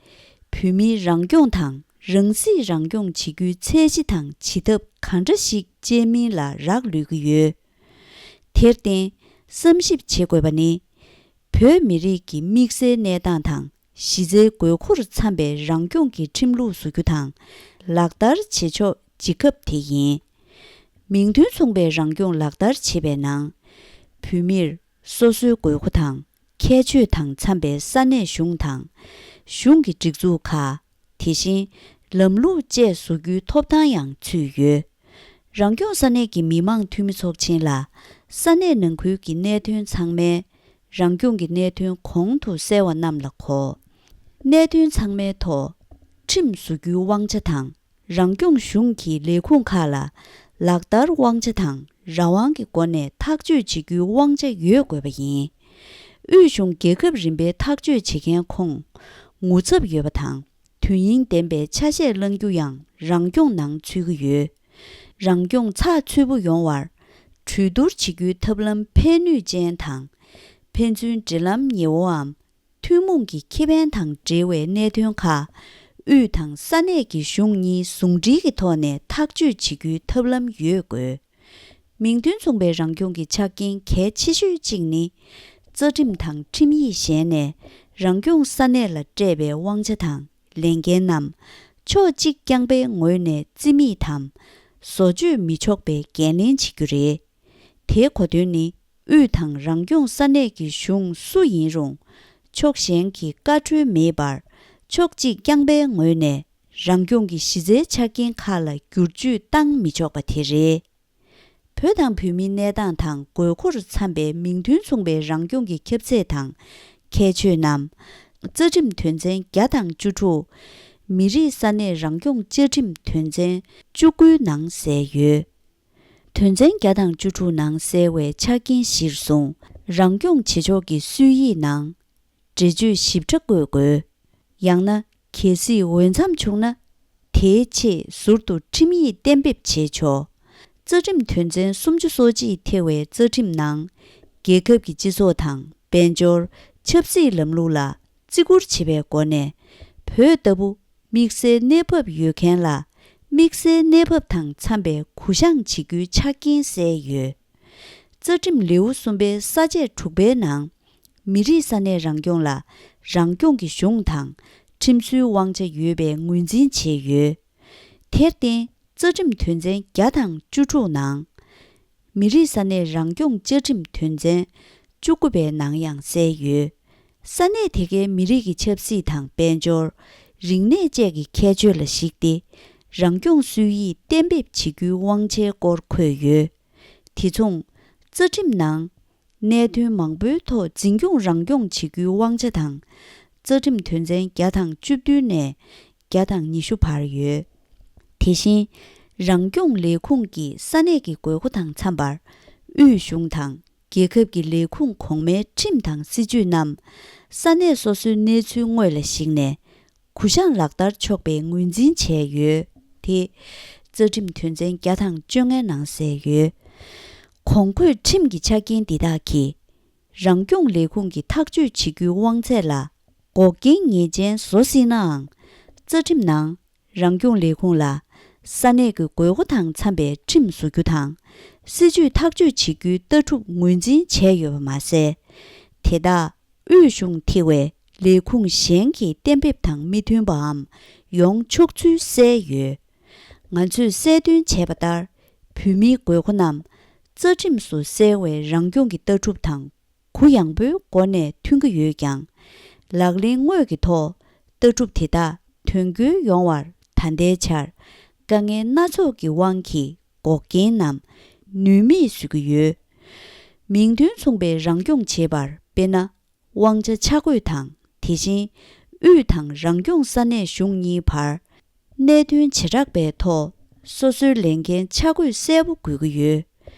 བོད་མིའི་རང་སྐྱོང་དང་རང་སྲིད་རང་སྐྱོང་བྱེད་རྒྱུའི་ཚད་གཞི་དང་བྱེད་ཐབས་གང་འདྲ་ཞིག་སྤྱད་མིན་ལ་རག་ལུས་ཀྱི་ཡོད། དེར་བརྟེན། བསམ་ཞིབ་བྱེད་དགོས་པ་ནི། བོད་མི་རིགས་ཀྱི་དམིགས་བསལ་གནས་སྟངས་དང་གཞི་རྩའི་དགོས་མཁོར་འཚམ་པའི་རང་སྐྱོང་གི་ཁྲིམས་ལུགས་བཟོ་རྒྱུ་དང་ལག་བསྟར་བྱེད་ཕྱོགས་ཇི་སྐབས་དེ་ཡིན། མིང་དོན་མཚུངས་པའི་རང་སྐྱོང་ལག་བསྟར་བྱེད་པའི་ནང་། བོད་མིར་སོ་སོའི་དགོས་མཁོ་དང་ཁྱད་ཆོས་དང་འཚམ་པའི་ས་གནས་གཞུང་དང་། གཞུང་གི་སྒྲིག་འཛུགས་ཁག་དེ་བཞིན་ལམ་ལུགས་བཅས་བཟོ་རྒྱུའི་ཐོབ་ཐང་ཡང་ཚུད་ཡོད། རང་སྐྱོང་ས་གནས་ཀྱི་མི་དམངས་འཐུས་མི་ཚོགས་ཆེན་ལ་ས་གནས་ནང་ཁུལ་གྱི་གནད་དོན་ཚང་མའི་རང་སྐྱོང་གི་གནད་དོན་གོང་དུ་གསལ་བ་རྣམས་ལ་གོ། གནད་དོན་ཚང་མའི་ཐོག་ཁྲིམས་བཟོ་རྒྱུའི་དབང་ཆ་དང་། རང་སྐྱོང་གཞུང་གི་ལས་ཁུངས་ཁག་ལ་ལག་བསྟར་དབང་ཆ་དང་རང་དབང་གི་སྒོ་ནས་ཐག་གཅོད་བྱེད་རྒྱུའི་དབང་ཆ་ཡོད་དགོས་པ་ཡིན། དབུས་གཞུང་རྒྱལ་ཁབ་རིམ་པའི་ཐག་གཅོད་བྱེད་མཁན་ཁོངས་ངོ་ཚབ་ཡོད་པ་དང་། དོན་སྙིང་ལྡན་པའི་ཆ་ཤས་བླང་རྒྱུ་ཡང་རང་སྐྱོང་ནང་ཚུད་ཀྱི་ཡོད། རང་སྐྱོང་ཚགས་ཚུད་པོ་ཡོང་བར་གྲོས་བསྡུར་བྱེད་རྒྱུའི་ཐབས་ལམ་ཕན་ནུས་ཅན་དང་། ཕན་ཚུན་འབྲེལ་ལམ་ཉེ་བོའམ། ཐུན་མོང་གི་ཁེ་ཕན་དང་འབྲེལ་བའི་གནད་དོན་ཁག་དབུས་དང་ས་གནས་ཀྱི་གཞུང་གཉིས་ཟུང་འབྲེལ་གྱི་ཐོག་ནས་ཐག་གཅོད་བྱེད་རྒྱུའི་ཐབས་ལམ་ཡོད་དགོས། མིང་དོན་མཚུངས་པའི་རང་སྐྱོང་གི་ཆ་རྐྱེན་གལ་ཆེ་ཤོས་གཅིག་ནི། རྩ་ཁྲིམས་དང་ཁྲིམས་ཡིག་གཞན་ནས་རང་སྐྱོང་ས་གནས་ལ་སྤྲད་པའི་དབང་ཆ་དང་ལས་འགན་རྣམས་ཕྱོགས་གཅིག་རྐྱང་པའི་ངོས་ནས་རྩིས་མེད་དམ། བཟོ་བཅོས་མི་ཆོག་པའི་འགན་ལེན་བྱེད་རྒྱུ་རེད། དེའི་གོ་དོན་ནི། དབུས་དང་རང་སྐྱོང་ས་གནས་ཀྱི་གཞུང་སུ་ཡིན་རུང་། ཕྱོགས་གཞན་གྱི་བཀའ་འཁྲོལ་མེད་པར། ཕྱོགས་གཅིག་རྐྱང་པའི་ངོས་ནས་རང་སྐྱོང་གི་གཞི་རྩའི་ཆ་རྐྱེན་ཁག་ལ་བསྒྱུར་བཅོས་བཏང་མི་ཆོག་པ་དེ་རེད། བོད་དང་བོད་མིའི་གནས་སྟངས་དང་དགོས་མཁོར་འཚམ་པའི་མིང་དོན་མཚུངས་པའི་རང་སྐྱོང་གི་ཁྱབ་ཚད་དང་ཁྱད་ཆོས་རྣམས། རྩ་ཁྲིམས་དོན་ཚན་བརྒྱ་དང་བཅུ་དྲུག་མི་རིགས་ས་གནས་རང་སྐྱོང་བཅའ་ཁྲིམས་དོན་ཚན་བཅུ་དགུའི་ནང་གསལ་ཡོད། དོན་ཚན་བརྒྱ་དང་བཅུ་དྲུག་ནང་གསལ་བའི་ཆ་རྐྱེན་གཞིར་བཟུང་། རང་སྐྱོང་བྱེད་ཕྱོགས་ཀྱི་སྲོལ་ཡིག་ནང་འགྲེལ་བརྗོད་ཞིབ་ཕྲ་བཀོད་དགོས། ཡང་ན། གལ་སྲིད་འོས་འཚམ་བྱུང་ན། དེའི་ཆེད་ཟུར་དུ་ཁྲིམས་ཡིག་གཏན་འབེབས་བྱེད་ཆོག། རྩ་ཁྲིམས་དོན་ཚན་སུམ་ཅུ་སོ་གཅིག་ཐེ་བའི་རྩ་ཁྲིམས་ནང་། རྒྱལ་ཁབ་ཀྱི་སྤྱི་ཚོགས་དང་དཔལ་འབྱོར། ཆབ་སྲིད་ལམ་ལུགས་ལ་བརྩི་བཀུར་བྱེད་པའི་སྒོ་ནས། བོད་ལྟ་བུ། དམིགས་བསལ་གནས་བབ་ཡོད་མཁན་ལ། དམིགས་བསལ་གནས་བབ་དང་འཚམ་པའི་གུ་བཤངས་བྱེད་རྒྱུའི་ཆ་རྐྱེན་གསལ་ཡོད། རྩ་ཁྲིམས་ལེའུ་གསུམ་པའི་ས་བཅད་དྲུག་པའི་ནང་། མི་རིགས་ས་གནས་རང་སྐྱོང་ལ་རང་སྐྱོང་གི་གཞུང་དང་ཁྲིམས་སྲོལ་དབང་ཆ་ཡོད་པའི་ངོས་འཛིན་བྱས་ཡོད། དེར་བརྟེན། རྩ་ཁྲིམས་དོན་ཚན་བརྒྱ་དང་བཅུ་དྲུག་ནང་། མི་རིགས་ས་གནས་རང་སྐྱོང་བཅའ་ཁྲིམས་དོན་ཚན་བཅུ་དགུ་པའི་ནང་ཡང་གསལ་ཡོད། ས་གནས་དེ་གའི་མི་རིགས་ཀྱི་ཆབ་སྲིད་དང་དཔལ་འབྱོར། རིག་གནས་བཅས་ཀྱི་ཁྱད་ཆོས་ལ་གཞིགས་ཏེ། རང་སྐྱོང་སྲོལ་ཡིག་གཏན་འབེབས་བྱེད་རྒྱུའི་དབང་ཆའི་སྐོར་འཁོད་ཡོད། དེ་མཚུངས། རྩ་ཁྲིམས་ནང་། གནད་དོན་མང་པོའི་ཐོག་འཛིན་སྐྱོང་རང་སྐྱོང་བྱེད་རྒྱུའི་དབང་ཆ་དང་། རྩ་ཁྲིམས་དོན་ཚན་བརྒྱ་དང་བཅུ་བདུན་ནས་བརྒྱ་དང་ཉི་ཤུ་བར་ཡོད། དེ་བཞིན། རང་སྐྱོང་ལས་ཁུངས་ཀྱི་ས་གནས་ཀྱི་དགོས་མཁོ་དང་འཚམ་པར། དབུས་གཞུང་དང་རྒྱལ་ཁབ་ཀྱི་ལས་ཁུངས་གོང་མའི་ཁྲིམས་དང་སྲིད་ཇུས་རྣམས་ས་གནས་སོ་སོའི་གནས་ཚུལ་དངོས་ལ་གཞིགས་ནས། གུ་བཤངས་ལག་བསྟར་ཆོག་པའི་ངོས་འཛིན་བྱས་ཡོད་དེ། རྩ་ཁྲིམས་དོན་ཚན་བརྒྱ་དང་བཅོ་ལྔའི་ནང་གསལ་ཡོད། གོང་འཁོད་ཁྲིམས་ཀྱི་ཆ་རྐྱེན་འདི་དག་གིས། རང་སྐྱོང་ལས་ཁུངས་ཀྱི་ཐག་གཅོད་བྱེད་རྒྱུའི་དབང་ཚད་ལ་འགོག་རྐྱེན་ངེས་ཅན་བཟོ་སྲིད་ནའང་། རྩ་ཁྲིམས་ནང་རང་སྐྱོང་ལས་ཁུངས་ལ་ས་གནས་ཀྱི་དགོས་མཁོ་དང་འཚམ་པའི་ཁྲིམས་བཟོ་རྒྱུ་དང་། སྲིད་ཇུས་ཐག་གཅོད་བྱེད་རྒྱུའི་ལྟ་གྲུབ་ངོས་འཛིན་བྱས་ཡོད་པ་མ་ཟད། དེ་དག་དབུས་གཞུང་ཐེ་བའི་ལས་ཁུངས་གཞན་གྱིས་གཏན་འབེབས་དང་མི་མཐུན་པའམ་ཡོང་ཆོག་ཚུལ་གསལ་ཡོད། ང་ཚོས་གསལ་སྟོན་བྱས་པ་ལྟར། བོད་མིའི་དགོས་མཁོ་རྣམས་རྩ་ཁྲིམས་སུ་གསལ་བའི་རང་སྐྱོང་གི་ལྟ་གྲུབ་དང་གུ་ཡངས་པོའི་སྒོ་ནས་མཐུན་གྱི་ཡོད་ཀྱང་། ལག་ལེན་དངོས་ཀྱི་ཐོག་ལྟ་གྲུབ་དེ་དག་དོན་འཁྱོལ་ཡོང་བར་ད་ལྟའི་ཆར་དཀའ་ངལ་སྣ་ཚོགས་ཀྱི་དབང་གིས་འགོག་རྐྱེན་ནམ་ནུས་མེད་བཟོ་གི་ཡོད། མིང་དོན་མཚུངས་པའི་རང་སྐྱོང་བྱེད་པར་དཔེར་ན། དབང་ཆ་ཆ་བགོས་དང་། དེ་བཞིན་དབུས་དང་རང་སྐྱོང་ས་གནས་གཞུང་གཉིས་བར་གནད་དོན་བྱེ་བྲག་པའི་ཐོག་སོ་སོའི་ལས་འགན་ཆ་བགོས་གསལ་པོ་དགོས་ཀྱི་ཡོད།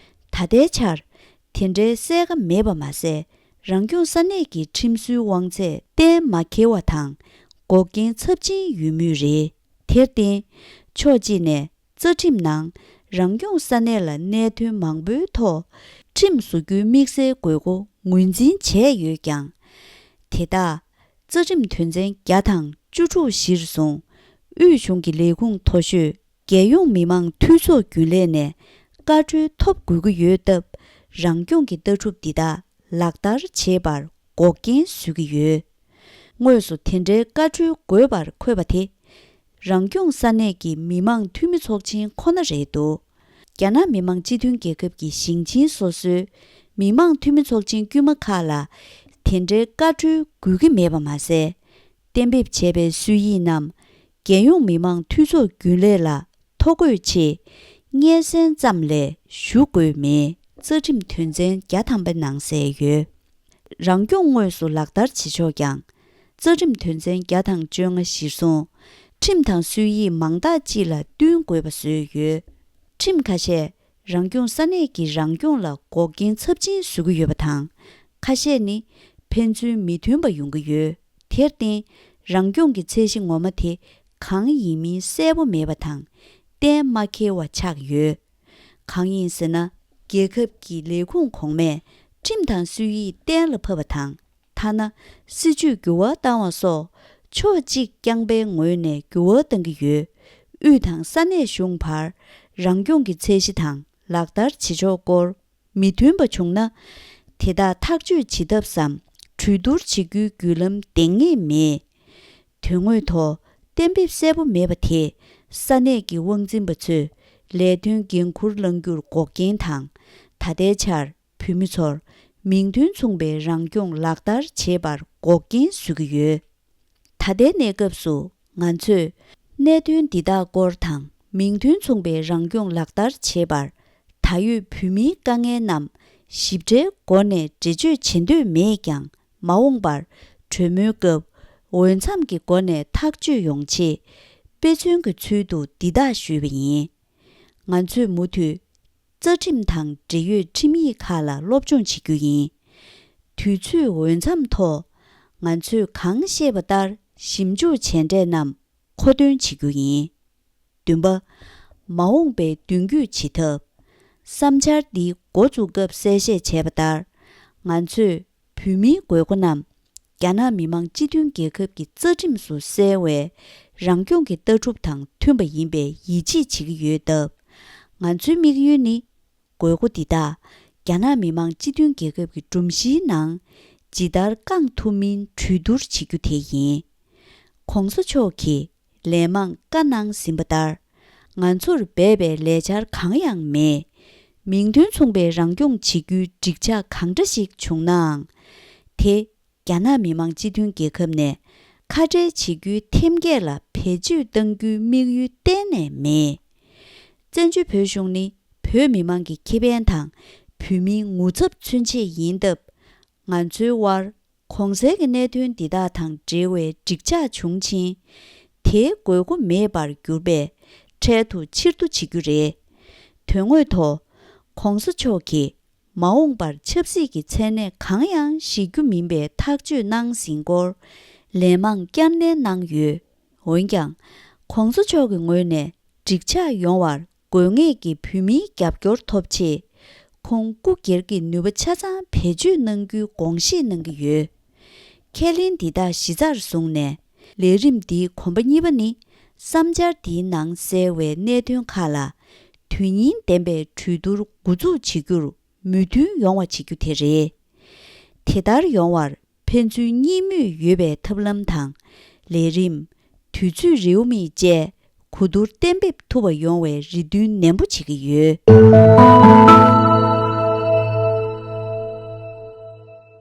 ད་ལྟའི་ཆར་དེ་འདྲའི་གསལ་ཁ་མེད་པ་མ་ཟད། རང་སྐྱོང་ས་གནས་ཀྱི་ཁྲིམས་སྲོལ་དབང་ཚད་གཏན་མ་འཁེལ་བ་དང་། འགོག་རྐྱེན་ཚབས་ཆེན་ཡོད་མུས་རེད། དེར་བརྟེན། ཕྱོགས་གཅིག་ནས། རྩ་ཁྲིམས་ནང་རང་སྐྱོང་ས་གནས་ལ་གནད་དོན་མང་པོའི་ཐོག་ཁྲིམས་བཟོ་རྒྱུའི་དམིགས་བསལ་དགོས་མཁོ་ངོས་འཛིན་བྱས་ཡོད་ཀྱང་། དེ་དག་རྩ་ཁྲིམས་དོན་ཚན་བརྒྱ་དང་བཅུ་དྲུག་གཞིར་བཟུང་། དབུས་གཞུང་གི་ལས་ཁུངས་མཐོ་ཤོས་རྒྱལ་ཡོངས་མི་དམངས་འཐུས་ཚོགས་རྒྱུན་ལས་ནས་བཀའ་འཁྲོལ་ཐོབ་དགོས་ཀྱི་ཡོད་སྟབས། རང་སྐྱོང་གི་ལྟ་གྲུབ་འདི་དག་ལག་བསྟར་བྱེད་པར་འགོག་རྐྱེན་བཟོ་གི་ཡོད། དངོས་སུ་དེ་འདྲའི་བཀའ་འཁྲོལ་དགོས་པར་འཁོད་པ་དེ། རང་སྐྱོང་ས་གནས་ཀྱི་མི་དམངས་འཐུས་མི་ཚོགས་ཆེན་ཁོ་ན་རེད་འདུག་རྒྱ་ནག་མི་དམངས་སྤྱི་མཐུན་རྒྱལ་ཁབ་ཀྱི་ཞིང་ཆེན་སོ་སོའི་མི་དམངས་འཐུས་མི་ཚོགས་ཆེན་དཀྱུས་མ་ཁག་ལ་དེ་འདྲའི་བཀའ་འཁྲོལ་དགོས་ཀྱི་མེད་པ་མ་ཟད། གཏན་འབེབས་བྱས་པའི་སྲོལ་ཡིག་རྣམས་རྒྱལ་ཡོངས་མི་དམངས་འཐུས་ཚོགས་རྒྱུན་ལས་ལ་ཐོ་འགོད་ཆེད་སྙན་སེང་ཙམ་ལས་ཞུ་དགོས་མེད། རྩ་ཁྲིམས་དོན་ཚན་བརྒྱ་ཐམ་པའི་ནང་གསལ་ཡོད། རང་སྐྱོང་དངོས་སུ་ལག་བསྟར་བྱེད་ཆོག་ཀྱང་། རྩ་ཁྲིམས་དོན་ཚན་བརྒྱ་དང་བཅོ་ལྔ་གཞིར་བཟུང་། ཁྲིམས་དང་སྲོལ་ཡིག་མང་དག་ཅིག་ལ་བསྟུན་དགོས་པ་བཟོས་ཡོད། ཁྲིམས་ཁ་ཤས་རང་སྐྱོང་ས་གནས་ཀྱི་རང་སྐྱོང་ལ་འགོག་རྐྱེན་ཚབས་ཆེན་བཟོ་གི་ཡོད་པ་དང་། ཁ་ཤས་ནི་ཕན་ཚུན་མི་མཐུན་པ་ཡོང་གི་ཡོད། དེར་བརྟེན། རང་སྐྱོང་གི་ཚད་གཞི་ངོ་མ་དེ་གང་ཡིན་མིན་གསལ་པོ་མེད་པ་དང་། གཏན་མ་འཁེལ་བ་ཆགས་ཡོད། གང་ཡིན་ཟེར་ན། རྒྱལ་ཁབ་ཀྱི་ལས་ཁུངས་གོང་མས་ཁྲིམས་དང་སྲོལ་ཡིག་གཏན་ལ་ཕབ་པ་དང་། ཐ་ན་སྲིད་ཇུས་འགྱུར་བ་བཏང་བ་སོགས་ཕྱོགས་གཅིག་རྐྱང་པའི་ངོས་ནས་འགྱུར་བ་གཏང་གི་ཡོད། དབུས་དང་ས་གནས་གཞུང་བར་རང་སྐྱོང་གི་ཚད་གཞི་དང་ལག་བསྟར་བྱེད་ཕྱོགས་སྐོར་མི་མཐུན་པ་བྱུང་ན། དེ་དག་ཐག་གཅོད་བྱེད་ཐབས་སམ་གྲོས་བསྡུར་བྱེད་རྒྱུའི་བརྒྱུད་ལམ་འདེང་ངེས་མེད། དོན་དངོས་ཐོག་གཏན་འབེབས་གསལ་པོ་མེད་པ་དེས་ས་གནས་ཀྱི་དབང་འཛིན་པ་ཚོས་ལས་དོན་འགན་འཁུར་བླང་རྒྱུར་འགོག་རྐྱེན་དང་། ད་ལྟའི་ཆར་བོད་མི་ཚོར་མིང་དོན་མཚུངས་པའི་རང་སྐྱོང་ལག་བསྟར་བྱེད་པར་འགོག་རྐྱེན་བཟོ་གི་ཡོད། ད་ལྟའི་གནས་སྐབས་སུ་ང་ཚོས་གནད་དོན་འདི་དག་སྐོར་དང་མིང་དོན་མཚུངས་པའི་རང་སྐྱོང་ལག་བསྟར་བྱེད་པར་ད་ཡོད་བོད་མིའི་དཀའ་ངལ་རྣམས་ཞིབ་ཕྲའི་སྒོ་ནས་འགྲེལ་བརྗོད་བྱེད་འདོད་མེད་ཀྱང་། མ་འོངས་པར་གྲོས་མོལ་སྐབས་འོས་འཚམ་གྱི་སྒོ་ནས་ཐག་གཅོད་ཡོང་ཆེད་དཔེ་མཚོན་གྱི་ཚུལ་དུ་འདི་དག་ཞུས་པ་ཡིན། ང་ཚོས་མུ་མཐུད་རྩ་ཁྲིམས་དང་འབྲེལ་ཡོད་ཁྲིམས་ཡིག་ཁག་ལ་སློབ་སྦྱོང་བྱེད་རྒྱུ་ཡིན། དུས་ཚོད་འོས་འཚམ་ཐོག་ང་ཚོས་གང་ཤེས་པ་ལྟར་ཞིབ་འཇུག་བྱས་འབྲས་རྣམས་མཁོ་འདོན་བྱེད་རྒྱུ་ཡིན། བདུན་པ། མ་འོངས་པའི་མདུན་སྐྱོད་བྱེད་ཐབས། བསམ་འཆར་འདི་འགོ་འཛུགས་སྐབས་གསལ་བཤད་བྱས་པ་ལྟར། ང་ཚོས་བོད་མིའི་དགོས་མཁོ་རྣམས་རྒྱ་ནག་མི་དམངས་སྤྱི་མཐུན་རྒྱལ་ཁབ་ཀྱི་རྩ་ཁྲིམས་སུ་གསལ་བའི་རང་སྐྱོང་གི་ལྟ་གྲུབ་དང་མཐུན་པ་ཡིན་པའི་ཡིད་ཆེས་བྱེད་ཀྱི་ཡོད་སྟབས། ང་ཚོའི་དམིགས་ཡུལ་ནི། དགོས་མཁོ་འདི་དག་རྒྱ་ནག་མི་དམངས་སྤྱི་མཐུན་རྒྱལ་ཁབ་ཀྱི་སྒྲོམ་གཞིའི་ནང་ཇི་ལྟར་བསྐང་ཐུབ་མིན་གྲོས་བསྡུར་བྱེད་རྒྱུ་དེ་ཡིན། ༸གོང་ས་མཆོག་གིས་ལན་མང་བཀའ་གནང་ཟིན་པ་ལྟར། ང་ཚོར་འབད་པའི་ལས་འཆར་གང་ཡང་མེད། མིང་དོན་མཚུངས་པའི་རང་སྐྱོང་བྱེད་རྒྱུའི་འགྲིག་ཆགས་གང་འདྲ་ཞིག་བྱུང་ནའང་། དེ་རྒྱ་ནག་མི་དམངས་སྤྱི་མཐུན་རྒྱལ་ཁབ་ནས་ཁ་བྲལ་བྱེད་རྒྱུའི་ཐེམ་སྐས་ལ་བེད་སྤྱོད་གཏང་རྒྱུའི་དམིགས་ཡུལ་གཏན་ནས་མེད། བཙན་བྱོལ་བོད་གཞུང་ནི་བོད་མི་དམངས་ཀྱི་ཁེ་ཕན་དང་བོད་མིའི་ངོ་ཚབ་མཚོན་ཆེད་ཡིན་སྟབས། ང་ཚོའི་དབར་གོང་གསལ་གྱི་གནད་དོན་འདི་དག་དང་འབྲེལ་བའི་འགྲིག་ཆགས་བྱུང་ཕྱིན། དེའི་དགོས་མཁོ་མེད་པར་གྱུར་པས། འཕྲལ་དུ་ཕྱིར་བསྡུ་བྱེད་རྒྱུ་རེད། དོན་དངོས་ཐོག་༸གོང་ས་མཆོག་གིས་མ་འོངས་པར་ཆབ་སྲིད་ཀྱི་མཚན་གནས་གང་ཡང་བཞེས་རྒྱུ་མིན་པའི་ཐག་གཅོད་གནང་ཟིན་སྐོར་ལན་མང་བསྐྱར་ནན་གནང་ཡོད། འོན་ཀྱང་༸གོང་ས་མཆོག་གི་ངོས་ནས་འགྲིག་ཆགས་ཡོང་བར་དགོས་ངེས་ཀྱི་བོད་མིའི་རྒྱབ་སྐྱོར་ཐོབ་ཆེད། ཁོང་སྐུ་སྒེར་གྱི་ནུས་པ་ཆ་ཚང་བེད་སྤྱོད་གནང་རྒྱུའི་དགོངས་བཞེས་གནང་གི་ཡོད། ཁས་ལེན་འདི་དག་གཞི་རྩར་བཟུང་ནས། ལས་རིམ་འདིའི་གོམ་པ་གཉིས་པ་ནི། བསམ་འཆར་འདིའི་ནང་གསལ་བའི་གནད་དོན་ཁག་ལ། དོན་སྙིང་ལྡན་པའི་གྲོས་བསྡུར་འགོ་འཛུགས་བྱེད་རྒྱུར་མོས་མཐུན་ཡོང་བ་བྱེད་རྒྱུ་དེ་རེད། དེ་ལྟར་ཡོང་བར། ཕན་ཚུན་གཉིས་མོས་ཡོད་པའི་ཐབས་ལམ་དང་། ལས་རིམ། དུས་ཚོད་རེའུ་མིག་བཅས་གོ་བསྡུར་གཏན་འབེབས་ཐུབ་པ་ཡོང་བའི་རེ་འདུན་ནན་པོ་བྱེད་ཀྱི་ཡོད།